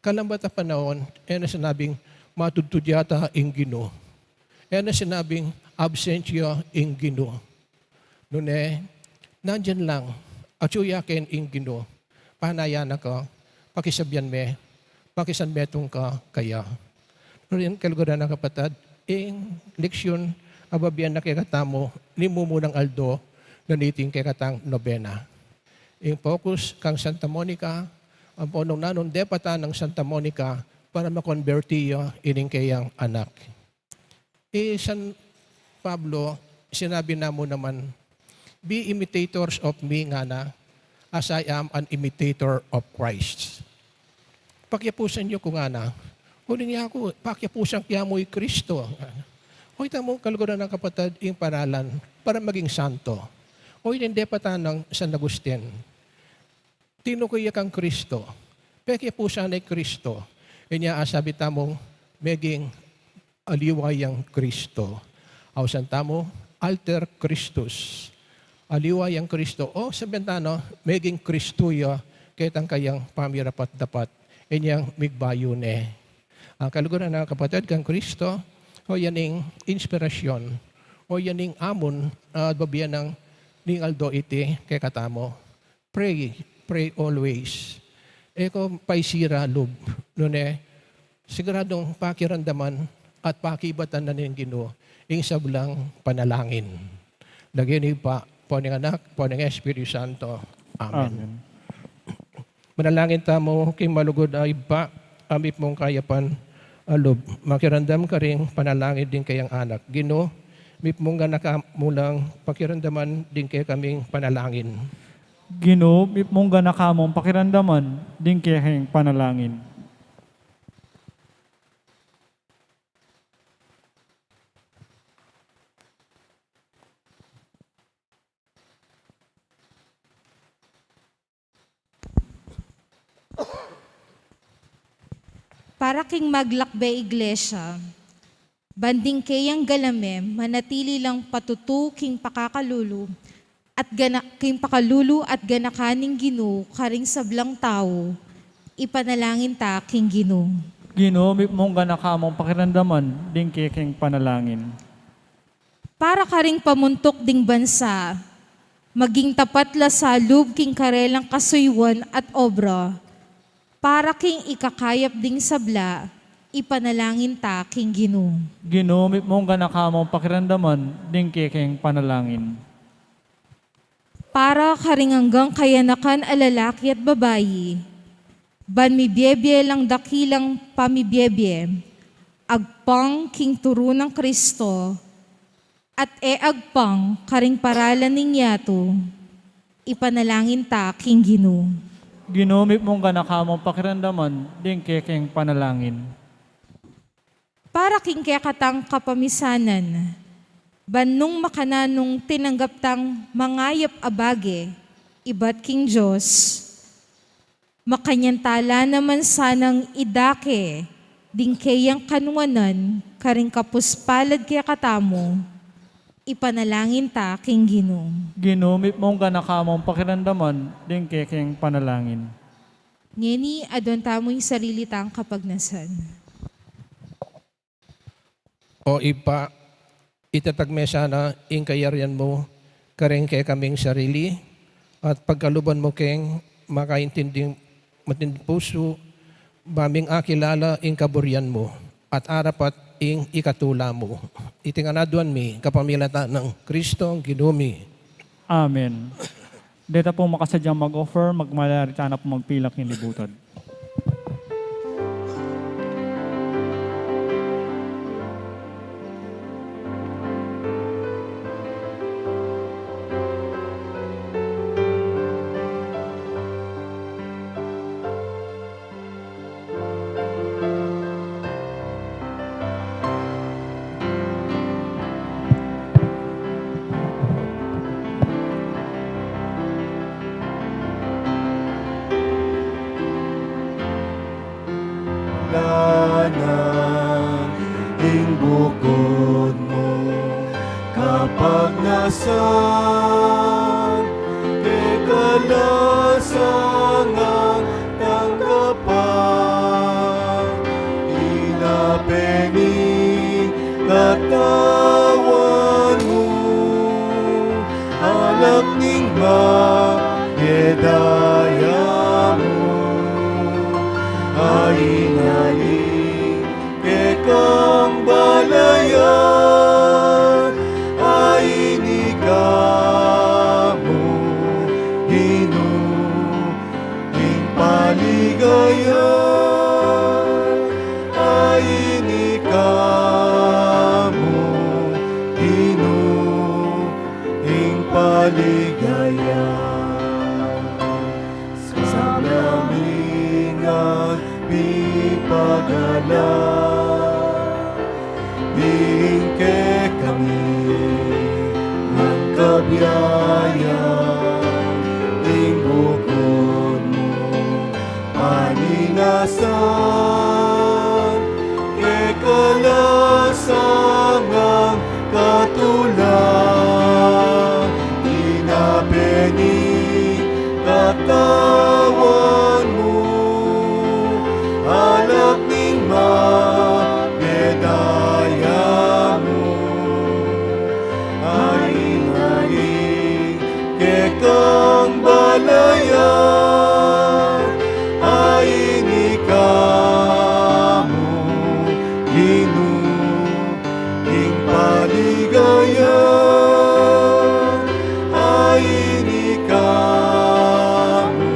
Kalambat a panaun, e na sinabing, "Matudtud yata ing Ginu." E na sinabing, "Absent ya ing Ginu." Nune, nandiyan lang, atyu ya ken ing Ginu, panayan na ka, pakisabian me, pakisanmetung ka keya. Nune, kaluguran a kapatad, ing leksyun a babie na kekatamu ning mumunang aldo na niting kekatang nobena. Ing focus kang Santa Monica, ampo nung nanung depatan nang Santa Monica para makonberti ya ining keyang anak. I San Pablo, sinabi na mu naman, "Be imitators of me," ngana, "as I am an imitator of Christ." Pakiapusan yu ku ngana. Uling yaku, pakiapusan ke mu i Kristo. O ita mu, kaluguran a kapatad, ing paralan para maging santo. O ita ing depatan nang San Agustin. Tinuku ya kang Kristo. Pekiapusan na i Kristo. Inya asabi tamung meging aliwa yang Kristo. Ausan tamu, alter Christus. Aliwa yang Kristo. O, sabian tana, meging Kristo ya, ketang kayang pamirapat-dapat. Inyang migbayu ne. A, kaluguran a kapatad kang Kristo, o yan ing inspirasyon, o yan ing amun, a, babie nang ning aldo iti kekatamu. Pray, pray always. E ko paisira lub, nune, siguradung pakiramdaman at pakibatan na ning Ginu ing sablang panalangin. Lagyu ning Ibpa, ampo ning Anak, ampo ning Espiritu Santo. Amen. Amen. Manalangin tamu king malugud a Ibpa, a mipmung kayapan a lub. Makiramdam karing panalangin ding kayang anak. Ginu, mipmung ganaka mu lang pakiramdaman ding kekaming panalangin. Ginu, mipmung ganaka mung pakiramdaman ding kekeng panalangin. Para king maglakbe iglesia. Ban ding keyang galame manatili lang patutu king pakakalulu at gana-, king pakalulu at ganakan ning Ginu karing sablang tau, ipanalangin ta king Ginu. Ginu, mipnung ganaka mung pakiramdaman ding kekeng panalangin. Para karing pamuntuk ding bansa, maging tapat la salub king karelang kasuyuan at obra, para king ikakayap ding sabla, ipanalangin ta king Ginu. Ginu, mipnung ganaka mung pakiramdaman ding kekeng panalangin. Para karing anggang kayanakan a lalaki at babai, ban mibiebie lang dakilang pamibiebie, agpang king turu nang Kristo, at e agpang karing paralan ning yatu, ipanalangin ta king Ginu. Ginu, mipnung ganaka mung pakiramdaman ding kekeng panalangin. Para king kekatang kapamisanan, ban nung makananung tinanggap tang mangayap a bage ibat king Dios, makanyan ta la naman sanang idake ding keyang kanuanan karing kapus palad kekatamu, ipanalangin ta king Ginu. Ginu, mipnung ganaka mung pakiramdaman ding kekeng panalangin. Ngeni, aduan tamu ing sarili tang kapagnasan. O Ibpa, itatag me sana ing kayarian mu karing kekaming sarili, at pagkaluban mu keng makaintinding matinding pusu, ba ming akilala ing kaburian mu, at arapat ing ikatula mu. Iti ngan aduan mi kapamilatan nang Kristong Ginu mi. Amen. Deta pung makasadyang mag-offer, magmalayari tana pung magpilak king libutad. Lanan ing bukod mu kapagnasan, keka la sangang tanggapan, tinape ning katawan mu, alak ning mapedaya mu, a inaling kekang balayan, a ini ka mu, Ginu, ing paligaya, a ini ka mu, Ginu, ing paligaya. Sabla mi ngan pipagala, ding kekami ngan kabiayan, ing bukod mu paminasan, keka la sangang katula, tinape ning katawan mu, alak ning mapedaya mu, a inaling kekang balayan, a ini ka mu, Ginu, ing paligaya, a ini ka mu,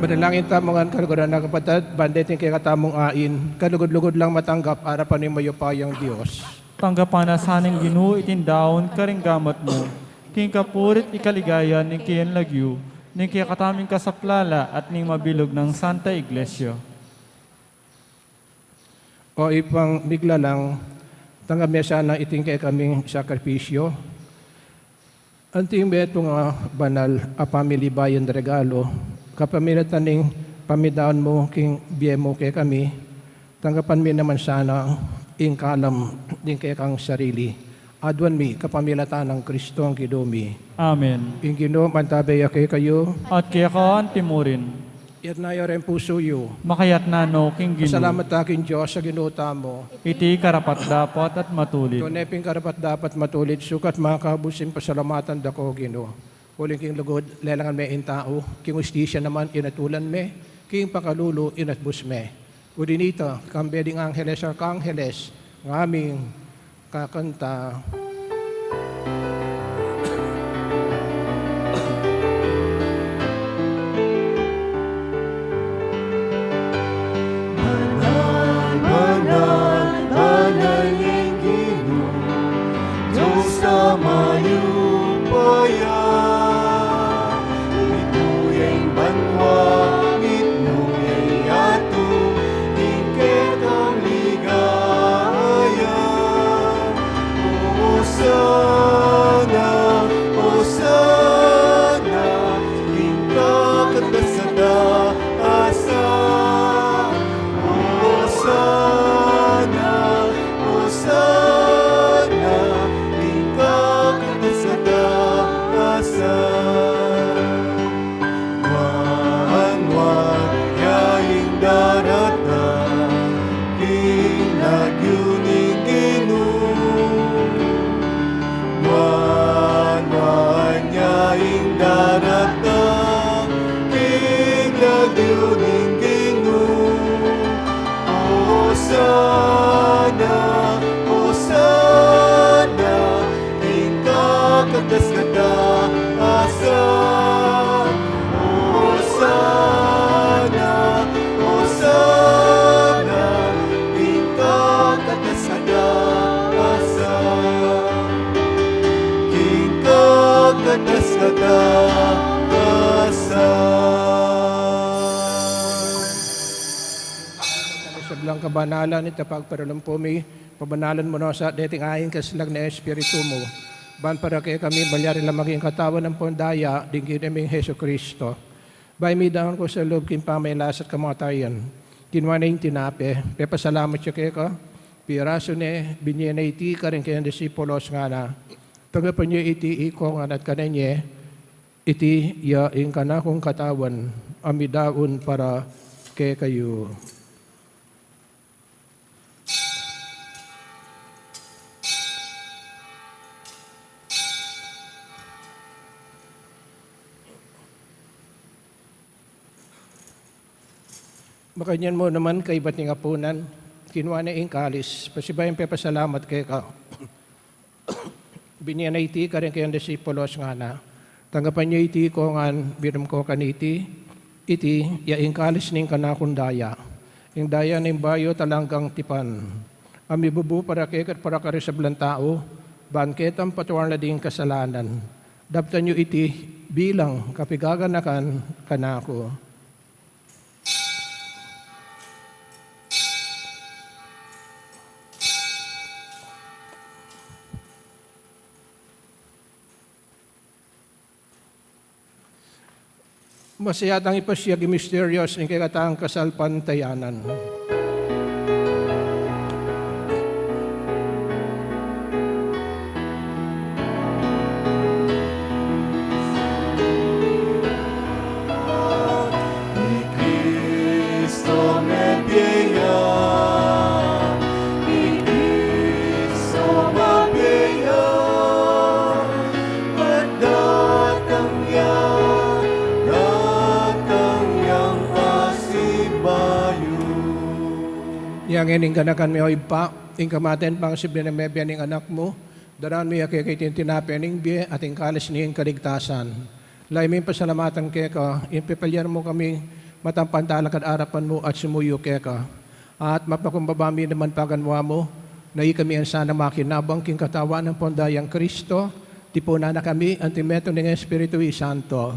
Dalangin tamu ngan kaluguran a kapatad, ban deting kekatamung ain, kalugud-lugud lang matanggap arapan ning mayupayang Dios. Tanggapan na sa ning Ginu iting daun karing gamat mu, king kapurit at kaligayan ning keyang lagyu, ning kekatamung kasaplalan at ning mabilug nang Santa Iglesia. O Ibpang miglalang, tanggap me sana iting kekaming sakripisyu. Anting metung a banal a pamilibayan regalu, kapamilatan ning pamidaun mu king bie mu kekami, tanggapan mi naman sana ing kalam ning kekang sarili. Aduan mi kapamilatan nang Kristong Ginu mi. Amen. Ing Ginu mantabe ya kekayu. At keka antimurin. Itas yu ring pusu yu. Makatas na no king Ginu. Pasalamat ta king Dios a Ginu tamu. Iti karapat-dapat at matulid. Tune pin karapat-dapat matulid, sukat makabus ing pasalamatan da ka, Ginu. Uling king lugud, lelangan me ing tau, king ustisya naman inatulan me, king pakalulu inatbus me. Uli nita, kambe ding angeles, arkangheles, ngaming kakanta. Banal, banal, banal ing Ginu, Dios a mayupaya. Mitmu ya ing banua, mitmu ya ing yatu, ing kekang ligaya. Osana, Osana, king kakatas-katasan. Osana, Osana, king kakatas-katasan. Nuan, nuan ya ing daratang king lagyu ning Ginu. Nuan, nuan ya ing daratang king lagyu ning Ginu. Osana, Osana, king kakatas-katasan. Osana, Osana, king kakatas-katasan. King kakatas-katasan. Sablang kabanalan, ita pagparalum pu mi, pabanalan mu no sa deting ain kaslag ning Espiritu mu, ban para kekami malyari la maging katawan ampon daya ding Ginu ming Jesucristo. Bayu mi daun ku sa lub king pamagkasakit at kamatayan, kinua ne ing tinape, pepasalamat ya keka, pirasu ne, binie ne iti karing kayang disipulos, ngana: Tanggapan ye iti ikongan at kanan ye, iti ya ing kanakung katawan a midaun para kekayu. Makanyan mu naman kaybat ning apunan, kinua ne ing kalis, pasibayu yang pepasalamat keka, binie ne iti karing kayang disipulos, ngana: Tanggapan ye iti ikongan, minum ko kaniti, iti ya ing kalis ning kanakung daya, ing daya ning bayu at alang anggang tipan, a mibubu para kekayu at para karing sablang tau, ban keta ampatuan la ding kasalanan. Daptan yu iti bilang kapaganakan kanaku. Masaya tang ipasiag ing misteryus ning kekatang kasalpantayanan. I Kristo mebie ya, i Kristo mebie ya, at datang ya, datang yang pasibayu. Inya ngeni ing ganakan mi, o Ibpa, ing kamatayan at pangasubli nang mebie ning Anak mu, daraunan mu ya kekami iting tinape ning bie at ing kalis ning kaligtasan. Lalu ming pasalamatan keka ing pepalyari mu kaming Matampan talakad arapan mu at sumuyu keka. At mapakumbaba mi naman paganwa mu, na ikami ang sana makinabang king katawan ampon dayang Kristo, tipunan na kami anti metung ning Espiritu Santo.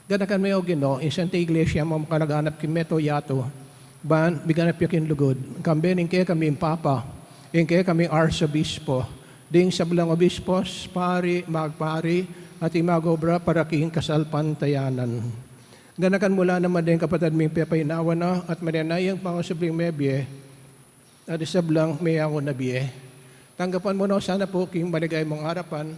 Ganakan me, O Ginu, ing Santa Iglesia mung makalaganap king meto yatu, ban miganap ya king lugud, kambe ning kekaming Papa, ing kekaming Arsobispo, ding sablang obispos, pari, magpari, at ing mag-obra para king kasalpantayanan. Ganakan mu la naman ding kapatad ming pepaynawa na at manenayang pangasubling mebie, at ding sablang meyangu na bie. Tanggapan mu no sana pu king maligaya mung arapan,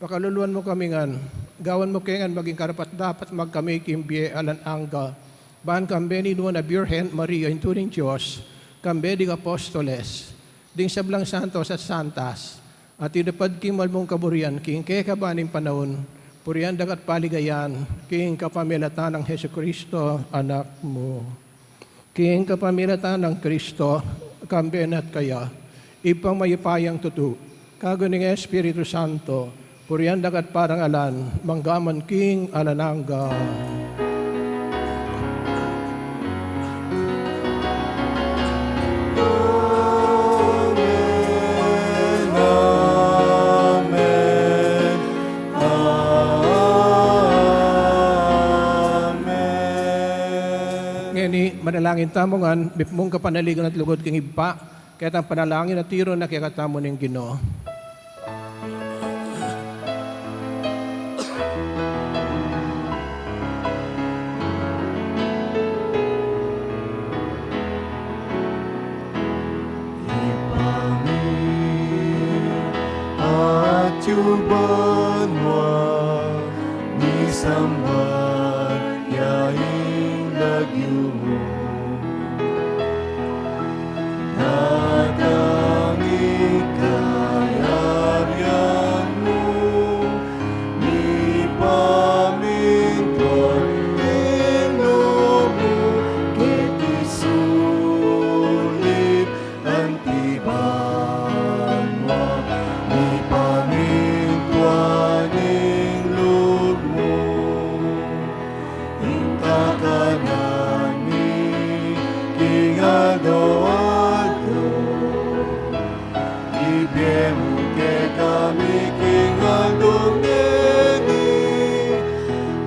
pakaluluan mu kami ngan, gawan mu ke ngan maging karapat-dapat magkamit king bie alang angga, ban kambe ning Nuan a Birhen Maria, Indu ning Dios, kambe ding apostoles, ding sablang santos at santas, a tinupad king mal mung kaburian king kekaban ning panaun, purian da ka at paligayan king kapamilatan nang Jesucristo, Anak mu. King kapamilatan nang Kristo, kambe na at kaya, Ibpang mayupayang tutu, kayabe ning Espiritu Santo, purian da ka at parangalan, mangga man king alang angga. Amen, amen, amen. Ngeni, manalangin tamu ngan, mipmung kapanaligan at lugud king Ibpa, ketang panalangin a tiru na kekatamu ning Ginu. Ibpa mi, atyu banua, misamban ya ing lagyu mu. Datang ing kayarian mu, mipamintuan ing lub mu, keti sulip anti banua, mipamintuan ing lub mu. Ing kakanan mi king aldo-aldo, ibie mu kekami king aldo ngeni,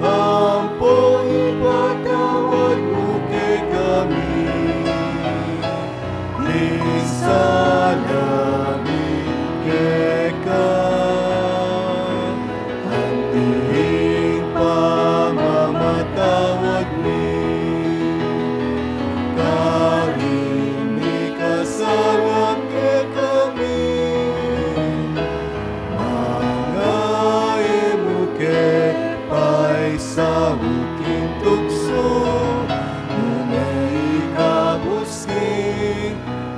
ampon ipatawad mu kekami ing sala mi keka, anti ing pamamatawad mi karing mikasala kekami. Manga e mu ke paisaul king tuksu, nune ikabus king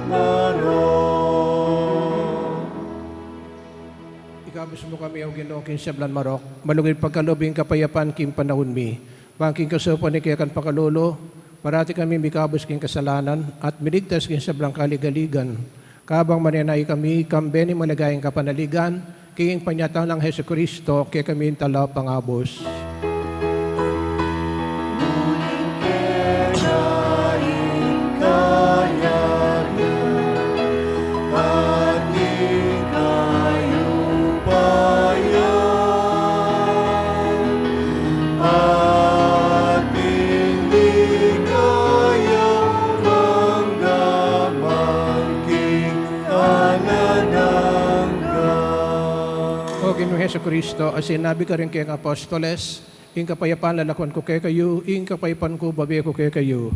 marok. Ikabus mu kami, O Ginu, king sablang marok, malugud pagkalub ing kapayapan king panaun mi. Ban king kasaupan ning kekang pakalulu, parati kami mikabus king kasalanan at miligtas king sablang kaligaligan. Kabang manenaya kami, kambe ning maligayang kapanaligan, king panyatang nang Jesucristo, kekaming Talapangabus. Nune keka ing kayarian, at ing kayupayan, at ing ligaya, mangga man king alang angga. O Ginu Jesucristo, a sinabi karing kekang apostoles, ing kapayapan lalakwan ku kekayu, ing kapayapan ku babie ku kekayu.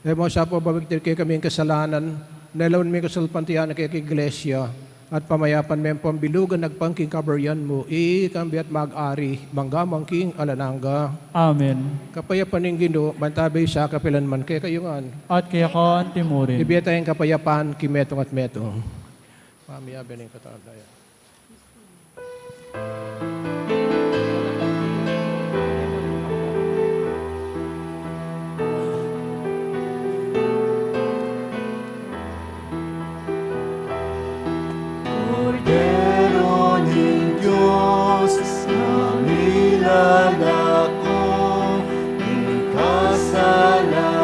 E mu sa pababagti kekami ing kasalanan, nune lawan mu ing kasalpantayanan ning kekang Iglesia, at pamayapan me ampon bilugan agpang king kaburian mu, ika kambe at mag-ari, mangga man king alang angga. Amen. Ing kapayapan ning Ginu, mantabi sa kapilan man kekayu ngan. At keka anti murin. Ibie tamu ing kapayapan king metung at metung. Pamiyabe ning katawan tayo. Kordero ning Dios, a milalako king kasalanan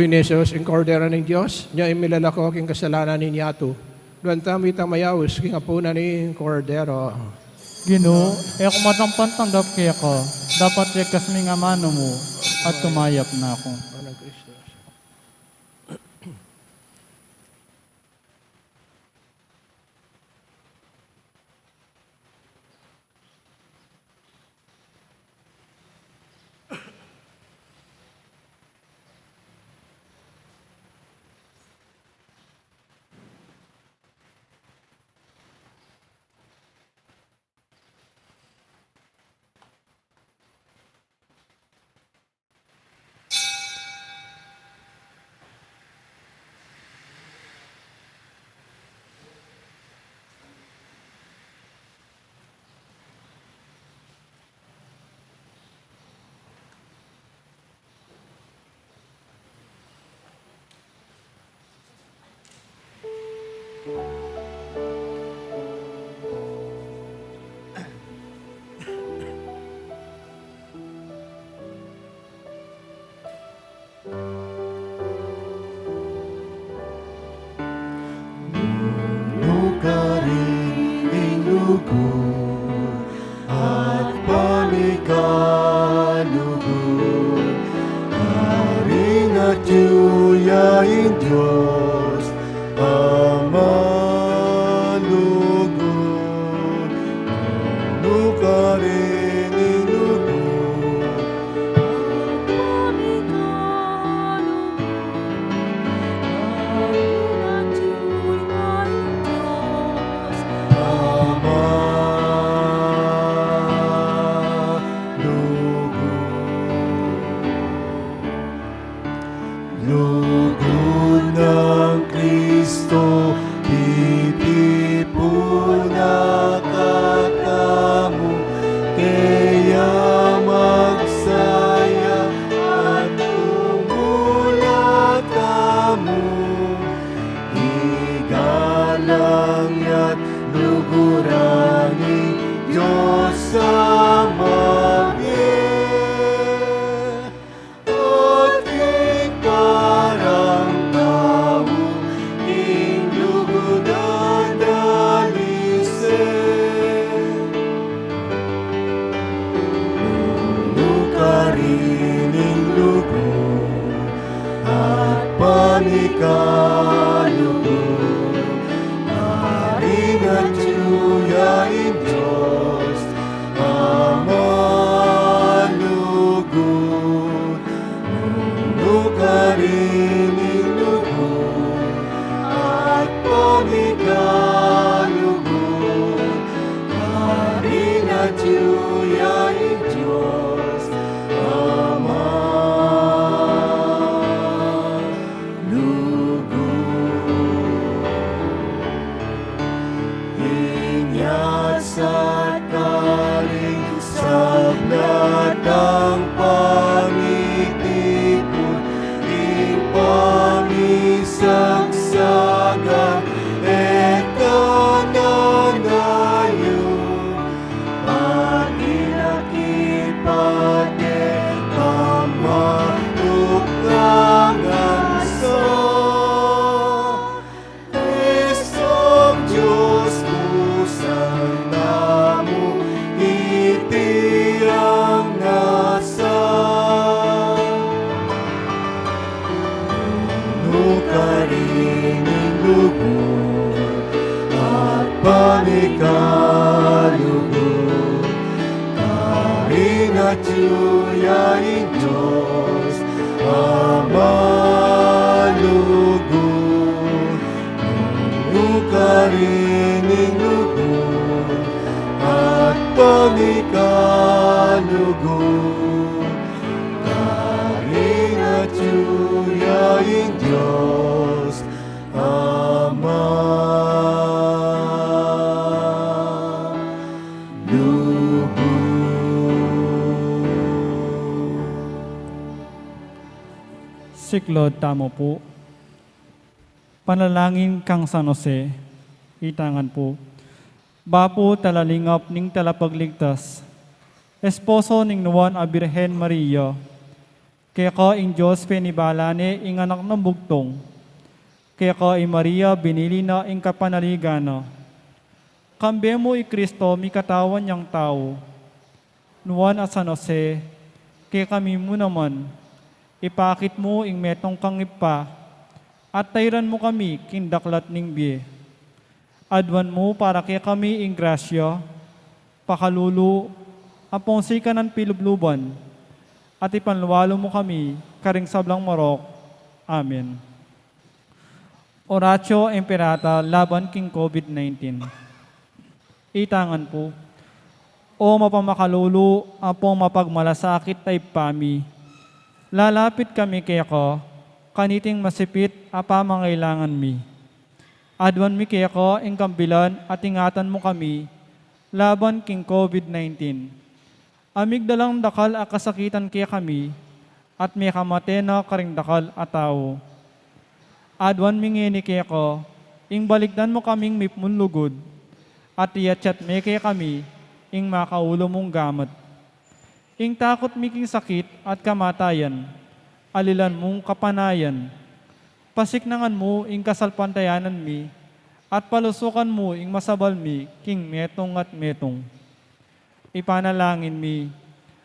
Ini Jesus, ing Kordero ning Dios, nya ing milalako king kasalanan ning yatu. Nuan tamu itang mayaus king apunan ning Kordero. Ginu, e ku matampang-tanggap keka, dapot yagkas mu ing amanu mu, at tumayap na ku. Nukarin ing lugud at pamikalugud, karin atyu ya ing Dios Ama lugud. Nukarin ing lugud. Ama lugud. Lugud nang Kristo, pipipun na katamu, kaya magsaya at tumula tamu, igalang ya't luguran ing Dios Ama bie. Ating parang tau ing lugud at dalise. Nukarin ing lugud at pamikalugud, karin atyu ya ing Dios Ama lugud. Nukarin ing lugud at pamikalugud, karin atyu ya ing Dios Ama lugud. Inya sa karing sabla dang pangitipun, ing pangisagsagan e kananayu, pagilak-ipat e kamatuknangan sa. Kristong Dios, busan tamu iti ang nasa. Nukarin ing lugud at pamikalugud, karin atyu ya ing Dios Ama lugud. Nukarin ing lugud at pamikalugud, karin atyu ya ing Dios Ama lugud. Siklaud tamu pu. Panalangin kang San Jose. Itangan pu. Bapu, talalingap ning Talapagligtas, esposo ning Nuan a Birhen Maria, Keka ing Dios penibala ne ing Anak nang Bugtung. Keka i Maria binili na ing kapanaligan na. Kambe mu i Kristo mikatawan yang tau. Nuan a San Jose, kekami mu naman, ipakit mu ing metung kang Ibpa, at tairan mu kami king daklat ning bie. Aduan mu para kekami ing grasya, pakalulu, ampong sikanan pilubluban, at ipanlualu mu kami karing sablang marok. Amen. Oratio Imperata laban king COVID nineteen. Itangan pu. O mapamakalulu ampong mapagmalasakit a Ibpa mi, lalapit kami keka kaniting masipit a pamangailangan mi. Aduan mi keka ing kambilan at ingatan mu kami laban king COVID nineteen. A migdalang dakal a kasakitan kekami, at mekamate na karing dakal a tau. Aduan mi ngeni keka, ing balikdan mu kaming mipmun lugud, at iyatyat me kekami ing makaulu mung gamat. Ing takut mi king sakit at kamatayan, alilan mung kapanayan. Pasiknangan mu ing kasalpantayanan mi, at palusukan mu ing masabal mi king metung at metung. Ipanalangin mi,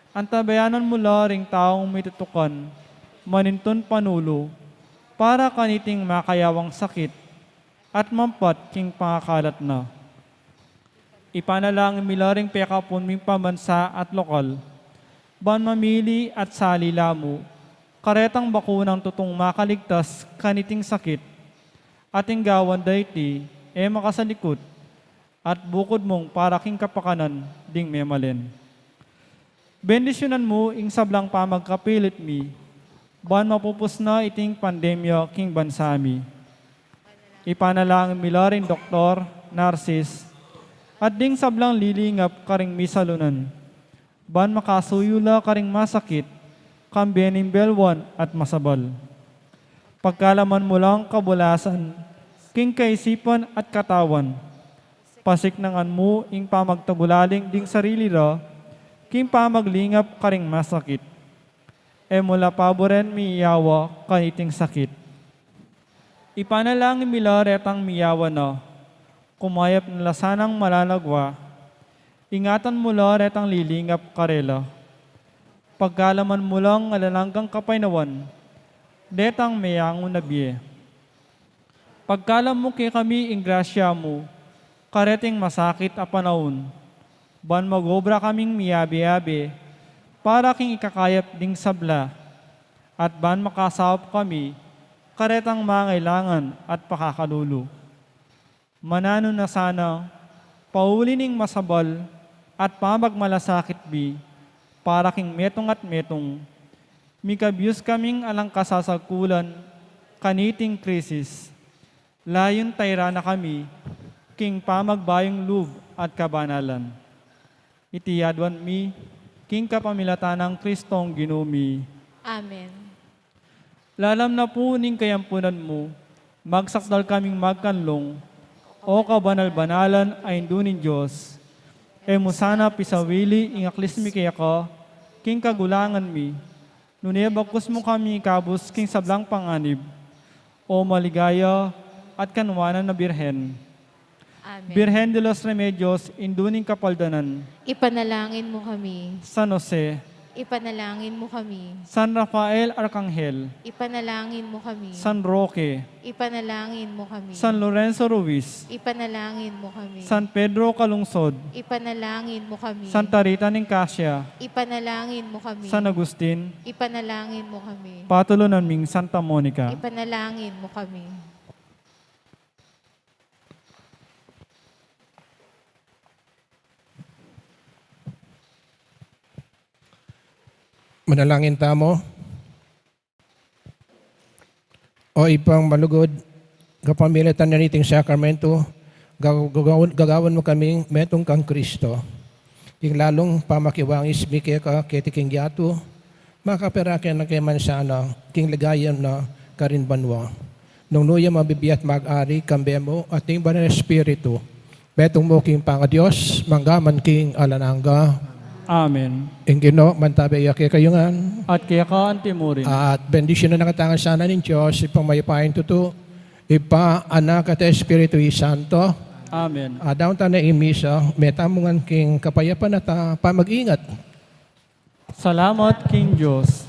antabayanan mu la ring taung mitutukan, manintun panulu, para kaniting makayawang sakit, at mampat king pangakalat na. Ipanalangin mi la ring pekapun ming pambansa at lokal, ban mamili at sali la mu, karetang bakunang tutung makaligtas kaniting sakit, at ing gawan da iti, e makasalikut, at bukud mung para king kapakanan ding memalen. Bendisyunan mu ing sablang pamagkapilit mi, ban mapupus na iting pandemya king bansa mi. Ipanalangin mi la ring doktor, narsis, at ding sablang lilingap karing misalunan, ban makasuyu la karing masakit, kambe ning belwan at masabal. Pagkalaman mu lang kabulasan, king kaisipan at katawan. Pasiknangan mu ing pamagtagulaling ding sarili ra, king pamaglingap karing masakit. E mu la paburen miyawa kaniting sakit. Ipanalangin mi la retang miyawa na, kumayap na la sanang malalagwa, ingatan mu la retang lilingap karela. Pagkalaman mu lang alang anggang kapaynawan, detang meyangu na bie. Pagkalam mu kekami ing grasya mu, kareting masakit a panaun, ban mag-obra kaming miyabe-yabe, para king ikakayap ding sabla, at ban makasaup kami, karetang mangailangan at pakakalulu. Mananu na sana, pauli ning masabal at pamagmalasakit mi, para king metung at metung, mikabus kaming alang kasasagkulan, kaniting krisis, layun tairan na kami, king pamagbayung lub at kabanalan. Iti aduan mi, king kapamilatan nang Kristong Ginu mi. Amen. Lalam na pu ning kayampunan mu, magsakdal kaming magkanlung, O kabanal-banalan a Indu ning Dios. E mu sana pisawili ing aklis mi keka, king kagulangan mi, nune bagkus mu kami ikabus king sablang panganib. O maligaya at kanuanan a Birhen. Amen. Birhen de los Remedios, Indu ning Kapaldanan. Ipanalangin mu kami. San Jose. Ipanalangin mu kami. San Rafael Arkanghel. Ipanalangin mu kami. San Roque. Ipanalangin mu kami. San Lorenzo Ruiz. Ipanalangin mu kami. San Pedro Calungsod. Ipanalangin mu kami. Santa Rita ning Casia. Ipanalangin mu kami. San Agustin. Ipanalangin mu kami. Patulunan ming Santa Monica. Ipanalangin mu kami. Manalangin tamu. O Ibpang malugud, kapamilatan na niting sakramento, gagawan, gagawan mu kaming metung kang Kristo. King lalung pamakiwangis mi keka keti king yatu, makaperake na ke man sana king ligaya na karin banua. Nung nu ya mabibie at mag-ari kambe mu at ning Banal Espiritu, metung mu king pangaDios, mangga man king alang angga. Amen. Ing Ginu mantabe ya kekayu ngan. At keka antimurin. At bendisyunan na katamu ngan sana ning Dios, Ibpang mayupayang tutu, Ibpa, Anak, at Espiritu Santo. Amen. Adaun tana ing misa, mete tamu ngan king kapayapan at, ah, pamag-ingat. Salamat king Dios.